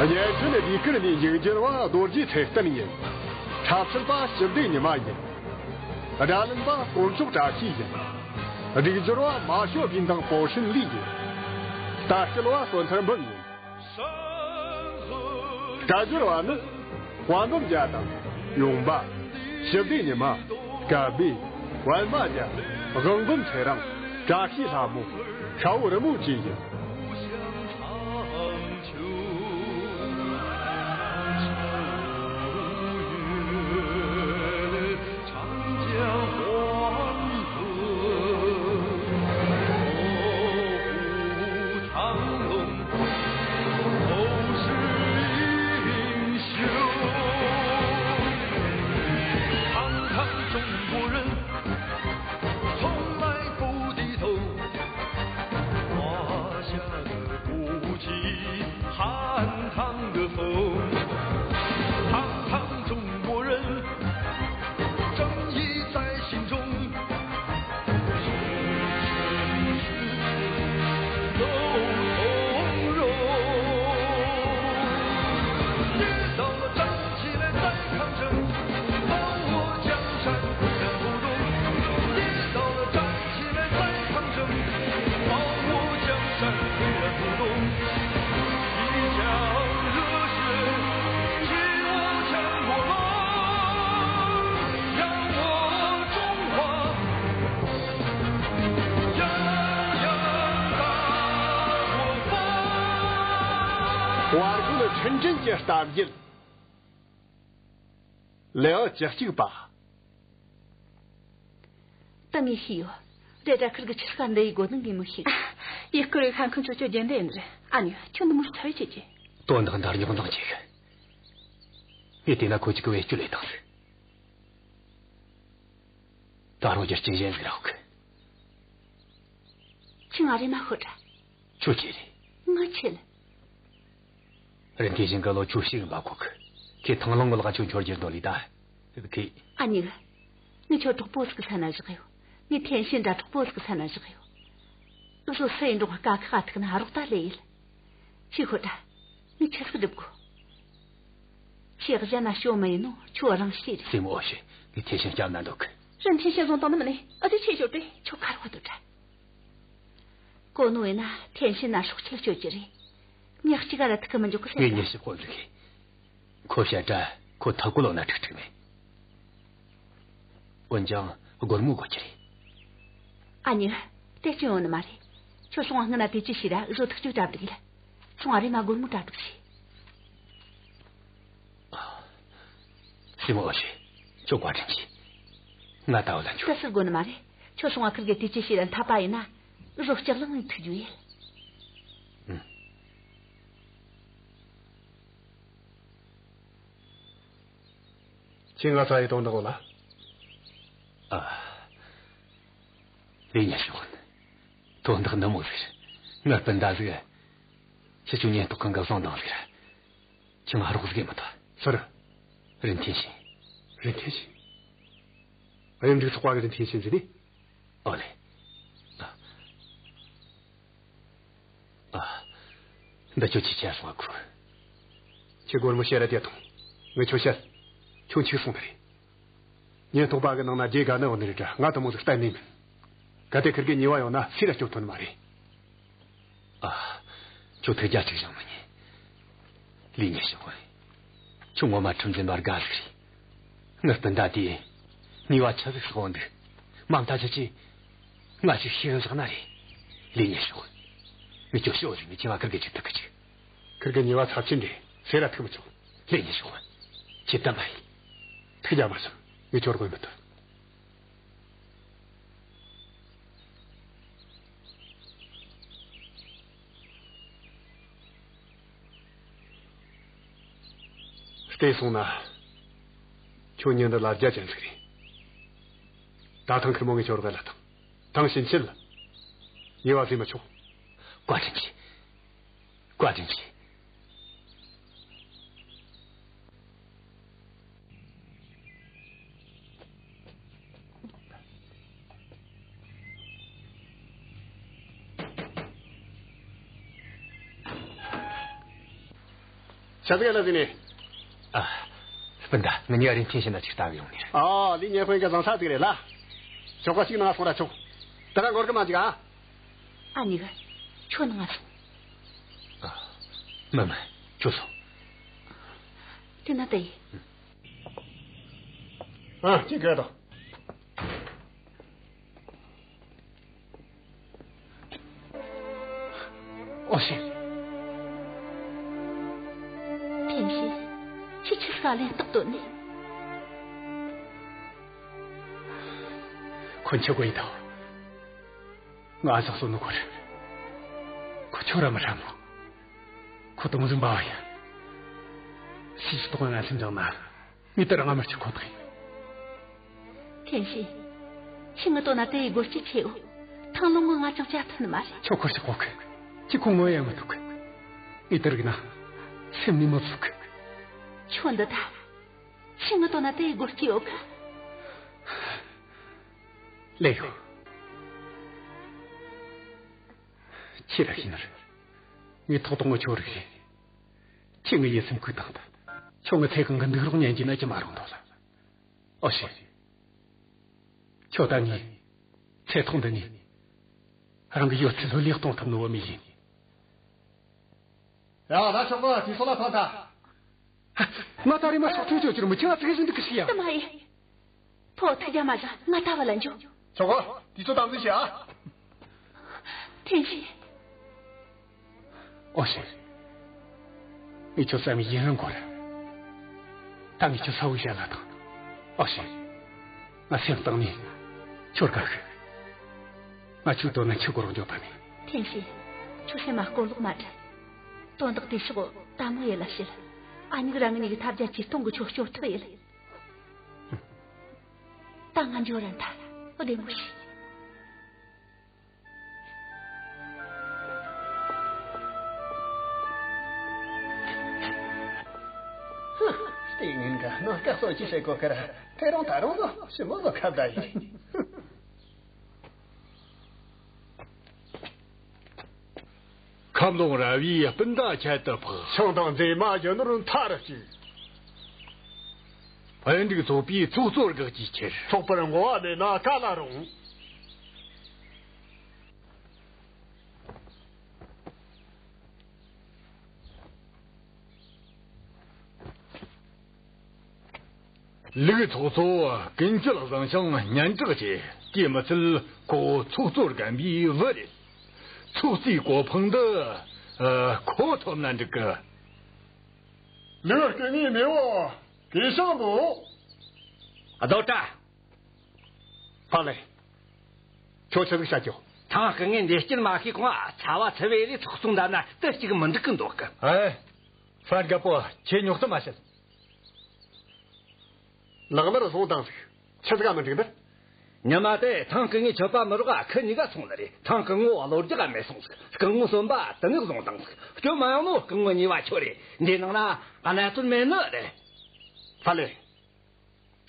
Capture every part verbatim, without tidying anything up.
རྒྱལ་ཕྲན་ཟློས་གར་ནས་ཡིག་སྒྱུར་བ་རྡོ་རྗེ་ཚེ་བརྟན་ཡིན། འཁྲབ་ཁྲིད་པ་ཞི་བདེ་ཉི་མ་ཡིན། སྒྲ་ལེན་པ་དཀོན་མཆོག་བཀྲ་ཤིས་ཡིན། སྒྲིག་སྦྱོར་བ་མ་ཞོ་བིན་དང་པོ་ཧྲིན་ལི་ཡིན། ལྟ་སྐུལ་བ་བསོད་ཐར་འབུམ་ཡིན། སྐད་སྒྱུར་བ་ནི། དཔལ་འབུམ་རྒྱལ་དང་། ཡུང་པ། ཞི་བདེ་ཉི་མ། སྐལ་བྷེ། པད་མ་རྒྱལ། དབང་འབུམ་ཚེ་རིང་། བཀྲ་ཤིས་ལྷ་མོ། ཤ་བོ་རི་མོ་བཅས་ཡིན། བར་སྐོར་འཕྲིན་ཕྲན་གྱི་གཏམ་རྒྱུད། ལེའུ་བཅུ་གཅིག་པ། ད་ངས་ཤེས་ཡོད། རེད་དྲ། ཁིར་གི་ཆི་ལ་ཁ་འདི་ཡི་སྒོ་ནང་གི་མི་ཤེས། ཡུལ་སྐོར་བའི་ཁ་མཁན་ཚོ་ཁྱོད་རྒྱན་ལྡན་རེད། ཨ་ནི་ཁྱོད་འདི་མོ་ཚ་བའི་ཆེད་ཀྱི། དོན་དག་འདི་རྙོག་འཛིང་ཆེ་གི། ངས་བལྟས་ན་ཁོ་ཅིག་གི་བེད་སྤྱོད་ལས་བཏང་ཟིག། ད་རུང་རྒྱུ་རྐྱེན་གཞན་ཟིག་ར་ཡོད་གི། ཁྱོས་ང་རེམ་མ་ཤོད་དྲ། ཁྱོད་ཆི་རེད། ང་ཆི་ལ། རིན་ཐེན་ཤིན་གི་ལོ་བཅུ་བཞི་ཡིན་པ་གོ་གི། ཁོས་ཐང་ལུང་གི་ལག་ཆོད་འཆོར་རྒྱུར་འདོད་ལས་ད། ཁོས། ཨ་ནི། ངས་ཁྱོད་གྲོགས་པོ་ཟིག་གི་ས་ན་བཞག་ཡོད། ངས་ཐེན་ཤིན་འདྲ་གྲོགས་པོ་ཟིག་གི་ས་ན་བཞག་ཡོད། འུ་ཟོ་སུ་ཡིན་འགྲོ་དཀའ་ཁག་ཐུག་ན་རོགས་ད་ལས་ཡིན། ཁྱོས་ཤོད་དྲ། ངས་ཆི་ཟིག་སྒྲུབ་དགོས། ཁྱོས་གཞན་ན་ཞོ་མི་ཡིན་ནོ་ཁྱོད་རང་ཤེས་རེད། སྲས་མོ་འོ་ཤེས། ངས་ཐེན་ཤིན་སྐྱབས་ན་འདོད་གི། རིན་ཐེན་ཤིན་བཟུང་བཏང་ནི་མིན་ནི། ཨ་ཅེ་ཁྱོས་ཤོད་དྲ། ཁྱོད་ཁ་རོག་སྡོད་དྲ། གོ་ནོ་ཡིན་ན་ཐེན་ཤིན་ན་སྲོག་ཆད་གཅོད་རྒྱུ་རེད། ཉག་གཅིག་ག་ར་ཐུག་གི་མི་འཇུག་གི་ཟེར། ངས་ཉིན་ཞིག་དཔོན་ཟིག་གི། ཁོ་བཤད་དྲ། ཁོ་ཐག་གོ་ལོ་ན་ཁྲིག་ཁྲིག་མེད། འོན་ཀྱང་སྒོར་མོ་དགོས་ཀྱི་རེད། ཨ་ནི། དེ་ཅི་ཡོང་ནི་མ་རེད། ཁྱོད་སོང་ང་སྔ་ན་དེ་ཅི་བྱས་ར་འུ་ཟོ་ཐག་གཅོད་གྲ་སྒྲིག་ཡིན། སོང་ང་རེམ་མ་སྒོར་མོ་གྲ་སྒྲིག་བྱོས། སྲས་མོ་འོ་ཤེས། ཁྱོད་བཀའ་དྲིན་ཆེ། ང་ད་བུད་ལ་འགྱོ། དེ་ཟེར་དགོས་ནི་མ་རེད། ཁྱོད་སོང་ང་ཁིར་གེ་དེ་ཅི་བྱས་ར་འཐད་པ་ཡིན་ན་འུ་ཟོ་ལྕགས་ལམ་ནས་ཐུག་རྒྱུ་ཡིན། ཨང་། ཁྱོས་ང་ཚ་ཡི་དོན་དག་གོ་ལ། ཨ། ལས་ཉེན་ཞུགས། དོན་དག་འདི་མོ་ཟིག། ངའི་སྤུན་ཟླ་ཟིག་ཕྱི་ཕྱོགས་ཉེན་རྟོག་ཁང་གི་བཟུང་བཏང་ཟིག། ཁྱོས་ང་རོགས་ཟིག་མི་ཐུབ། སུ་རེད། རིན་ཐེན་ཤིན། རིན་ཐེན་ཤིན། གཡུ་འབྲུག་ཚོགས་པ་གི་རིན་ཐེན་ཤིན་ཟེར་ནི། ཨོ་ལེ། ཨ། འདི་ཁྱོད་ཀྱིས་ཁྱེར་སོང་ཨ་ཁུ། ཁྱོས་སྒོར་མོ་ཕྱིར་ར་སྟེར་ཐོངས། ངས་ཁྱོད་བཤད། ཁྱོད་འཆུག་སོང་ནི་རེད། ཉེན་རྟོག་པ་གི་ནང་ན་རྒྱའི་དགའ་ནི་འོ་ནི་རེད་དྲ། ང་དེ་མོ་ཟིག་གཏན་ནས་མིན། གལ་ཏེ་ཁིར་གེ་ཉེས་པ་ཡོང་ན་སུས་ར་སྐྱོབ་ཐུབ་ནི་མ་རེད། ཨ། ཁྱོད་ཐུགས་རྒྱལ་གཅིག་བཞེངས་མི་ཉན། ལས་ཉེན་ཞུགས། ཁྱོད་ངོ་མ་ཁྲིམས་འཛིན་པ་དགའ་ཟིག་རེད། ངའི་སྤུན་ཟླ་དེས་ནུས་པ་ཆི་ཟིག་བསགས་འདུག། མ་མཐའ་ཁྱེད་ཀྱིས་ང་ཞིག་ཤེས་གི་བཞག་ན་རེད། ལས་ཉེན་ཞུགས། ངས་ཁྱོད་ཤོད་ཟིག། ངས་ཁྱེད་ང་ཁིར་གེ་ཅིག་ཐུག་གི་ཅིག། ཁིར་གི་ཉེས་པ་ཚབས་ཆེན་རེད། སུས་ར་ཐུག་མི་ཆོག། ལས་ཉེན་ཞུགས། ཁྱེད་དམ་པ་ཡིན། ཐུགས་རྒྱལ་མ་བཞེངས། ངས་ཁྱོད་ར་དགོས་མི་ཐུབ། བལྟས་སོང་ན། ཁྱོད་མྱི་འདི་ལ་རྒྱ་ཅན་ཟིག་རེད། ད་ཐེངས་ཁིར་མོ་ངས་ཁྱོད་ར་བལ་ལ་ཐང་། ཐེངས་ཕྱིན་ཆད་ཉེས་པ་བཟོས་མི་ཆོག། བཀའ་དྲིན་ཆེ། བཀའ་དྲིན་ཆེ། ཆ་ཟིག་ལ་ཟིན་ནས། ཨ། སྤུན་ཟླ། ངེད་གཉིས་རིན་ཆེན་ཞིག་ན་ཅིག་ལྟ་གི་ཡོང་ནི་རེད། ཨ། ལི་ཉེ་ཧོན་གི་བཟང་ས་ཟིག་རེད་ལ། ཆོག་ག་ཅིག་ནང་སོང་ར་ཆོག་ད་ར་འགོར་གི་མ་འཇུག་ཨ། ཨ་ནི་ག་ཁྱོད་ནང་ང་སོང་། ཨ། མིན་མིན། ཁྱོད་སོང་། དེ་ན་ད་ཡིན། ཨ། ཅིག་གི་དང་། ཨོ་ཤེ། ཐེན་ཤིན། ཁྱོད་ཆི་ཟིག་ག་ལན་རྟག་བཏོན་ནི། ཁོ་འཆི་གོ་ཡིན་ཐལ། ང་ཨ་ཟག་སོ་ནོ་ཁོ་རེད། ཁོ་ཁྱོད་ར་མི་ཧྲ་མོ། ཁོ་དུང་ཟིང་འབའ་བ་ཡིན། སུས་ཐོག་ང་སེམས་ཅང་ན། ངས་དེ་རིང་ང་མར་ཆི་ཁོ་ཐག་ཡིན། ཐེན་ཤིན། ཁྱོས་ངི་དོན་ན་དེ་ཡི་སྒོར་གཅིག་ཆེའོ། ཐང་ལོ་ངོ་ང་ཅང་བྱ་ཐུབ་ནི་མ་རེད། ཁྱོད་ཁོར་ཞིག་གོ་གི། ཁྱོས་ཁོ་ངོ་ཡ་མི་ཐུབ་གི། ངས་དེ་རིག་ན། སེམས་ནས་མི་ཚུགས་གི། ཁྱོད་འདི་ད། ཁྱོས་ངི་དོན་ན་དེ་ཡི་སྒོར་གཅིག་ཡོད་གི། ལེ་ཡོ། ཁྱོས་ར་ཤེས་ནི་རེད། ངས་ཐོག་ཐོག་ངོ་ཁྱོད་རིག་རེད། ཁྱོས་ངའི་ཡིད་སེམས་བཀུག་བཏང་ད། ཁྱོད་ངི་ཚེ་གང་གི་འདུག་རོགས་ཉན་གྱི་ན་ཅི་མ་རུང་འདོད་ལ། ཨོ་ཤེ། ཁྱོད་ད་ངས་ཚེ་ཐོག་འདི་ནས་རང་གི་ཡོད་ཚད་ལྷོད་ལྷོད་གཏོང་ཐུབ་ནོ་བོ་མི་ཡིན། ཡ། ད་ཆོག་གི། དུས་ཚོད་ལ་ཐོན་ཐལ། ང་ད་རེས་མ་སོག་ཐུག་ཅོ་ཅོར་མི་ཁྱོད་ང་ཚིག་བཞིན་འདུག་གི་ཤི་ཡ། དེ་མ་ཡིན། ཕོ་ཐུག་རྒྱ་མ་ཟ། ང་ད་བ་ལ་འཇུ། ཆོག་གི། དུས་ཚོད་དམ་འཛིན་བྱེད་ཨ། ཐེན་ཤིན། ཨོ་ཤེ། ངས་ཁྱོད་བསམ་ཡིན་རུང་གོ་ར། ད་ངས་ཁྱོད་ས་བོ་བཤད་ལ་དང་། ཨོ་ཤེ། ང་སེམས་གཏིང་ནས་ཁྱོད་དགའ་གི། ང་ཁྱོད་དོན་ན་ཁྱོད་གོ་རོགས་འཇོག་པ་མེད། ཐེན་ཤིན། ཁྱོད་སེམས་མ་སྐོར་ལོག་མ་དྲན། དོན་དག་དེ་ཕྱོགས་ད་མོ་ཡེ་ལ་བཤད། ཨ་ཉིག་རང་ངི་གི་ཐབས་བརྒྱ་ཇུས་སྟོང་གི་ཁྱོད་སྐྱོབ་ཐུབ་ཡེ་ལ། ད་ང་འཇོ་རན་ཐལ། བདེ་མོ་བྱོས། ལྟས་ངན་ག་ནང་སྐག་སོ་ཅི་བྱེད་གོ་ཁར། དེ་རུང་ད་རུང་ལོ་ཞི་མོ་ལོ་ཁ་བརྡ་ཡིན། ཁབ་ལོང་ར་བའི་སྤུན་ཟླ་ཁྱད་དུ་འཕགས། ཆང་དང་མཛེས་མ་རྒྱུ་ནོར་མཐའ་རུ་སྐྱེས། ཕན་འབྲུག་ཚོགས་པའི་ཚོགས་གཙོར་དགག་གིས་ཁྱེར། ཚོགས་པར་བསྔོ་བ་མེད་ན་ག་ལ་རུང་། ལུག་ཚོགས་གཙོ་ཀུན་སྤྱོད་བཟང་ཞིང་སྙན་གྲགས་ཆེ། དེས་མི་ཚད་ཁོ་ཚོགས་གཙོར་རྒན་པའི་བུ་རེད། ཚོགས་གཙོའི་གོ་འཕང་འདི་ཨ། ཁོ་ཐོབ་ན་འགྲིག་གི། ལུག་སྐུ་ངོའི་མེས་པོ་གུས་ཕྱག་འབུལ། རྡོ་བཀྲ། ཕ་ལེ། ཁྱོད་ཆི་ཟིག་བཤད་རྒྱུ། ཐང་སྐུ་ངོས་འདི་སྐྱིད་མ་ཤེས་གོང་ཚ་བ་ཚ་བའི་རེ་ཚོགས་གཙོ་འདྲ་ན་དུ་གཅིག་མི་འགྲིག་གི་འདོད་གི། ཨེ། ཧྥན་རྒད་པོ། ཁྱེད་རྙོག་དྲ་མ་བྱེད། ལག་ལར་བཟུང་དང་ཟིག་ཆི་ཟིག་ག་མི་འགྲིག་འདིར། ཉི་མ་དེ་ཐང་སྐུ་ངོས་ཆོད་པ་མི་རོགས་ཁུ་གཉིས་ཀ་སོང་ནི་རེད། ཐང་སྐུ་ངོ་གློ་རྒྱག་མེད་སོང་ཟིག་སྐུ་ངོ་གསོན་པ་དེ་ནས་བཟུང་དང་ཟིག་སྐྱོན་མ་ཡོང་ནོ་སྐུ་ངོ་གཉིས་པ་ཁྱོད་རེད། འདི་ནང་ན་གནད་དོན་མེད་ནི་རེད། ཧྥ་ལེ།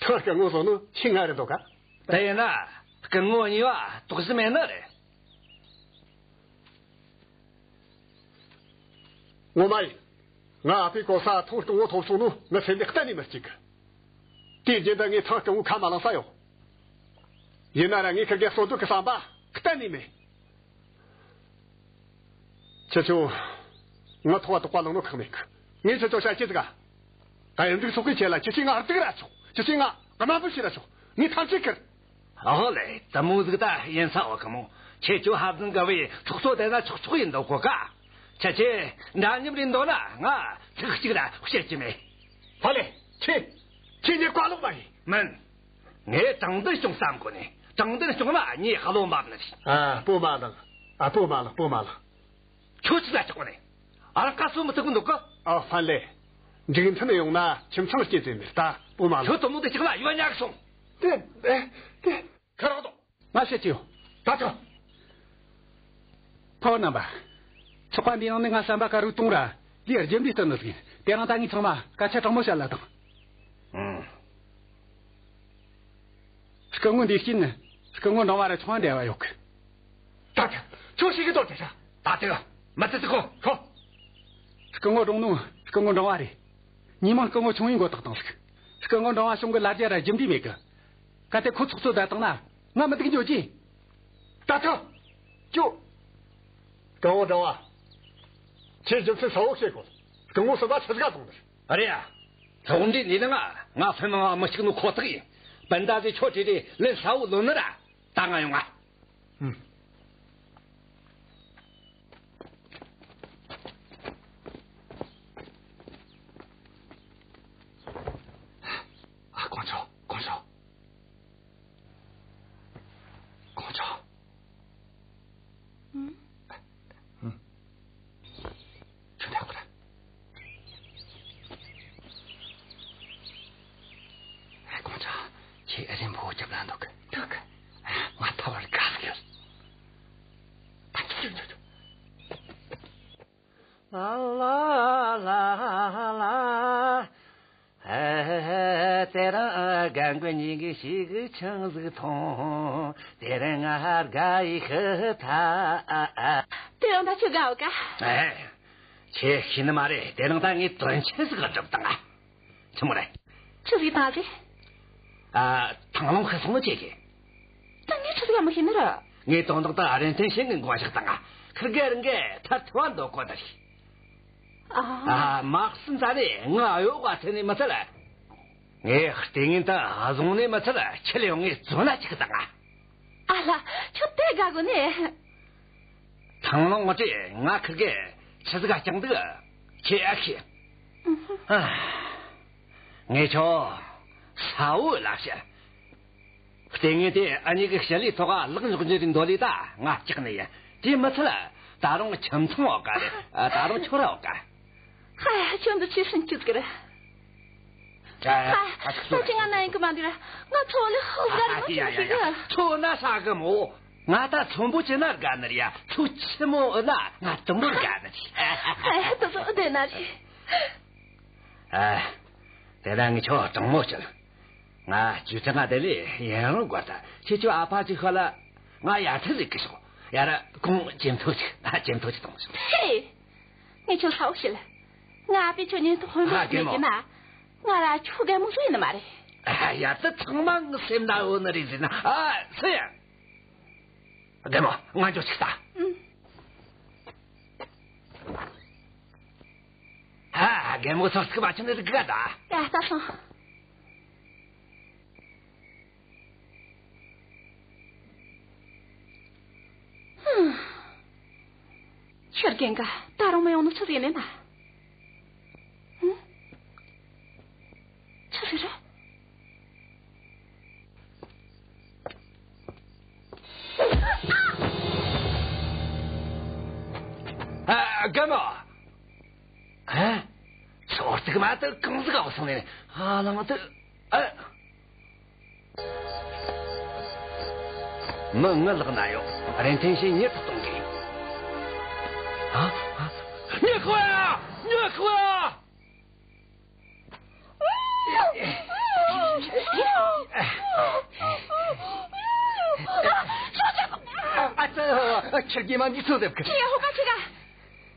ཐང་སྐུ་ངོ་བཟོ་ནོ་ཁྱོས་ང་རེད་འདོད་ག་དེ་ཡིན་ན་སྐུ་ངོ་གཉིས་པ་དོགས་གཞི་མེད་ནི་རེད། ངོ་མ་ཡིན། ང་ཨ་ཕས་གོ་ས་ཐང་སྐུ་ངོ་ཐོབ་སོང་ནོ་ངའི་སེམས་ནས་གཏན་ནས་མི་སྐྱིད་གི། དེའི་རྗེས་འདི་ངས་ཐང་སྐུ་ངོ་ཁ་མ་བླངས་ས་ཡོད། ཡིན་ན་ར་ངས་ཁིར་གེ་གསོད་འདོད་གི་བསམ་པ་གཏན་ནས་མེད། ཁྱེད་ཆོ། ང་ཐོག་བ་དོགས་པ་ལངས་ནོ་ཁག་མེད་གི། ངས་ཁྱེད་ཆོ་བཤད་རྒྱུ་ཟིག་ག་ད་ཡིན་འདུག་སོག་གི་ཆེད་ལ་ཁྱེད་ཆོས་ང་སྡིགས་ར་ཆོག་ཁྱེད་ཆོས་ང་དམའ་འབེབས་བྱས་ར་ཆོག་ངས་ཐམས་ཅད་ཁུར། ཨོ་ལེ། དེ་མོ་ཟིག་ད་ཡིན་ས་འོ་གི་མོ། ཁྱེད་ཆོ་ཧབ་ཟིང་གི་བའི་ཚོགས་གཙོ་དེ་ན་ཆོག་ཆོག་ཡིན་འདུག་གོ་ཀ་ཁྱེད་ཆོས་འདྲ་མཉམ་རེད་འདོད་ན་ང་ཚིག་གཅིག་ར་བཤད་རྒྱུ་མེད། ཧ་ལེ། ཁྱེད། ཁྱེད་ངའི་བཀའ་ལོག་མ་ཡིན། མིན། ངས་དྲང་བདེན་སྐྱོང་བསམ་གོ་ནས། དྲང་བདེན་སྐྱོང་ན་ངས་བློ་འབབ་ནི་རེད། ཨ། སྤོ་མ་ལགས། ཨ། སྤོ་མ་ལགས། སྤོ་མ་ལགས། ཁྱོད་ཆི་ལ་ཆགས་གོ་ནས། ཨ། རང་ཁ་སོ་མི་ཐུབ་གི་འདུག་གི། ཨ། ཧྥན་ལེ། འགྲིག་མཐུན་ཡོང་ན་ཁྱིམ་ཚང་སྐྱིད་ཚེ་མེད་ད། སྤོ་མ་ལགས། ཁྱོད་དུ་མོ་དེ་ཆགས་ན་ཡོད་ཉག་སོང་། དེ། དེ། དེ། ཁ་རོག་དོ། ང་བཤད་ཀྱི་ཡོད། ད་ཆོག་ཕ་བུ་རྣམ་པ། ཚོགས་པ་འདིའི་ནང་ནས་ང་བསམ་པ་ག་རུ་གཏོང་ར། ལས་རྒྱུ་འབྲས་སྟོན་ནི་ཟིག་ཡིན། དེ་རིང་ད་ངས་ཚང་མ་སྐད་ཆ་དྲང་མོ་བཤད་ལ་དང་། ཨང་། སྐུ་ངོ་འདི་སྐྱིད་ནི་སྐུ་ངོ་འབྲིང་བ་ར་ཆུང་བ་འབྲེལ་བ་ཡོད་གི། ད་ཆ། ཁྱོད་ཤེས་གི་དོ་ཆ་ཆ། ད་དེ་མི་ཚེ་ཚེ་གོ་ཁོ། སྐུ་ངོ་འབྲིང་ནོ། སྐུ་ངོ་འབྲིང་བ་རེད། ཉི་མ་སྐུ་ངོ་ཆུང་བའི་མགོ་ཐོག་བཏང་ཟིག། སྐུ་ངོ་འབྲིང་བ་གཞུང་གི་ལ་རྒྱ་ར་རྒྱུ་འབྲས་མེད་གི། གལ་ཏེ་ཁོ་ཚོགས་གཙོ་བསྡད་བཏང་ན་ང་མི་འདུག་འགྱོ་རྒྱུ། ད་ཐོ། ཅོ། སྐུ་ངོ་འབྲིང་བ། ཁྱེད་རྒྱུ་མཚན་གསལ་བོ་བཤད་དགོས། སྐུ་ངོ་སུ་ད་ཆི་ཟིག་ག་བཏང་ནི། ཨ་རེད་ཡ། ཚོགས་འདུའི་ནས་ནི་ང་ང་ཧྥུན་མང་མི་གཅིག་ནོ་ཁོ་ཐག་ཡིན། སྤུན་ཟླ་ཟིག་ཆོ་ཁྲིད་དེ་ལན་གསལ་བོ་ལོན་ནི་ར། ད་ང་ཡོང་ང་། ཨུམ། ཨ། ཁོང་ཚོ། ཁོང་ཚོ། ཁོང་ཚོ། ཨུམ། ཨུམ། ཁྱོད་ལྟ་གོ་ར། ཨ། ཁོང་ཚོ། ཁྱེད་ཨ་རིན་པོ་རྒྱབ་ལ་འདུག་གི། འདུག་གི། ང་ཐ་བར་དགའ་གི། ད་ཁྱོད་ཁྱོད་ཁྱོད། ལ་ལ་ལ་ལ། ཨེ། དེ་རིང་རྒན་རྒོན་གཉིས་ཀྱིས་ཞིག་ཆང་ཟིག་འཐུང་། དེ་རིང་ང་དགའ་ཡི་ཤི་ཐལ། དེ་རིང་ད་ཁྱོད་དགའ་བོ་ག། ཨེ། ཁྱེད་ཤེས་ནི་མ་རེད། དེ་རིང་ད་ངས་དོན་ཆེན་ཟིག་སྒྲུབ་བཏང་ང་། ཆི་མོ་རེད། ཆི་ཟིག་བཏང་ཟིག། ཨ། ཐང་ལུང་ཤི་སོང་ནི་ཁྱེད་ཀྱིས། ད་ངས་ཆི་ཟིག་ཡང་མི་ཤེས་ནི་ར། ངས་དོན་དག་ད་རིན་ཐེན་ཤིན་གི་མགོ་འཇགས་བཏང་ང་། ཁིར་གེ་རང་གི་ཐར་ཐུབ་བ་འདོད་གོ་ནི་རེད། ཨ། ཨ། མ་གསུམ་ཙ་ནས་ང་གཡོག་ག་ཚད་ནས་མི་ཚད་ལ། ངས་ལྟས་ངན་ད་བཟུང་ནས་མི་ཚད་ལ། ཁྲིད་ལས་ཡོང་ངས་བཙོན་ལ་བཅུག་བཏང་ང་། ཨ་ལ། ཁྱོད་དེ་དགའ་གོ་ནི། ཐང་ལུང་ངོ་དེ་ང་ཁིར་གེ་ཆི་ཟིག་ག་བཅངས་འདུག་ཁྱེད་ཨ་ཤེས། ཨ། ངས་ཁྱོད་གསལ་བོ་ལབ་བཤད། ལྟས་ངན་དེ་ཨ་མྱེས་གི་ཞི་ལིའི་ཐོག་ལག་འཇོག་རྒྱུ་རེད་འདོད་ལས་ད་ང་སྐྲག་ནི་ཡིན། དེ་མི་ཚད་ལ་ད་རུང་ཁྱིམ་ཚང་འོག་ག་རེད། ད་རུང་ཁྱོད་ར་འོག་ག། ཧ་ཡ། ཁྱོད་འདི་ཆི་ཟིག་གི་རེད། ཨ། ད་ཅི་ང་ན་ཡིན་གི་མ་འདི་ར། ང་ཚོ་ལས་ཧོབ་ར་ཡ་ཡ་ཡ། ཁྱོད་ན་ཧྲ་གི་མོ། ང་ད་ཚོན་པོ་ཅི་ན་དགའ་ནི་རེད་ཡ། ཁྱོད་ཆི་མོ་ཨེ་ན་ང་དུམ་བུར་དགའ་ནི་རེད། ཧ་ཡ། དེ་ཚོ་བདེན་ན་རེད། ཨ། དེ་ད་ངས་ཁྱོད་དྲང་མོ་བཤད། ང་བཅུ་ཐང་ང་དེ་ལས་ཡན་རོང་སྒོར་ད། ཁྱེད་ཁྱོད་ཨ་ཕ་ཅིག་ཤོད་ལ། ང་ཡར་ཐེ་ཟིག་གི་ཤོག། ཡར་ཁོང་ཇེ་མཐོ་ཅིག་ན་ཇེ་མཐོ་ཅིག་གཏོང་ཤོག། ཧེ། ངས་ཁྱོད་ཧྲ་བོ་བཤད་ལ། ང་ཨ་ཕས་ཁྱོད་ཉེན་རྟོག་ཧོན་ཨ། རྒན་མོ། མེད་ཀྱི་ན། ང་ར་ཁྱོད་རྒན་མོ་བཟོ་ཡིན་ནི་མ་རེད། ཨ། ཡ། ད་ཚང་མ་ངི་སེམས་ན་ཡོད་ནི་རེད་ཟེར་ན། ཨ། སུ་ཡ། རྒན་མོ། ང་འགྱོ་ཅིག་ལྟ། ཨུམ། ཨ། རྒན་མོ་ཚོ་སྐུ་མ་ཆུང་ནི་རིག་ག་ད། ད་ལྟ་སོང་། ཧུམ། ཁྱོད་རྒན་ག་ད་རུང་མི་ཡོང་ནོ་ཆི་ཟིག་ཡིན་ནི་ན། ཧུམ། ཆི་ཟིག་རེད། ཨ། རྒན་མོ། ཨ། ཚོར་ཐིག་མ་ཏི་གང་ཟིག་ག་སོང་ནས། ཨ། ལང་ཏི། ཨ། མི་ངི་ལག་ན་ཡོད། རིན་ཐེན་ཤིན་ཉེར་གཏོང་གི། ཨ། ཨ། ཉེ་ཁོ་ཡ། ཉེ་ཁོ་ཡ། ཨ་ཙི། ཁྱེད་རྒན་མ་འདི་ཚོ་དེབ་གི། ཁྱེད་ཡ་ཧོ་ག་ཁྱེད་ག།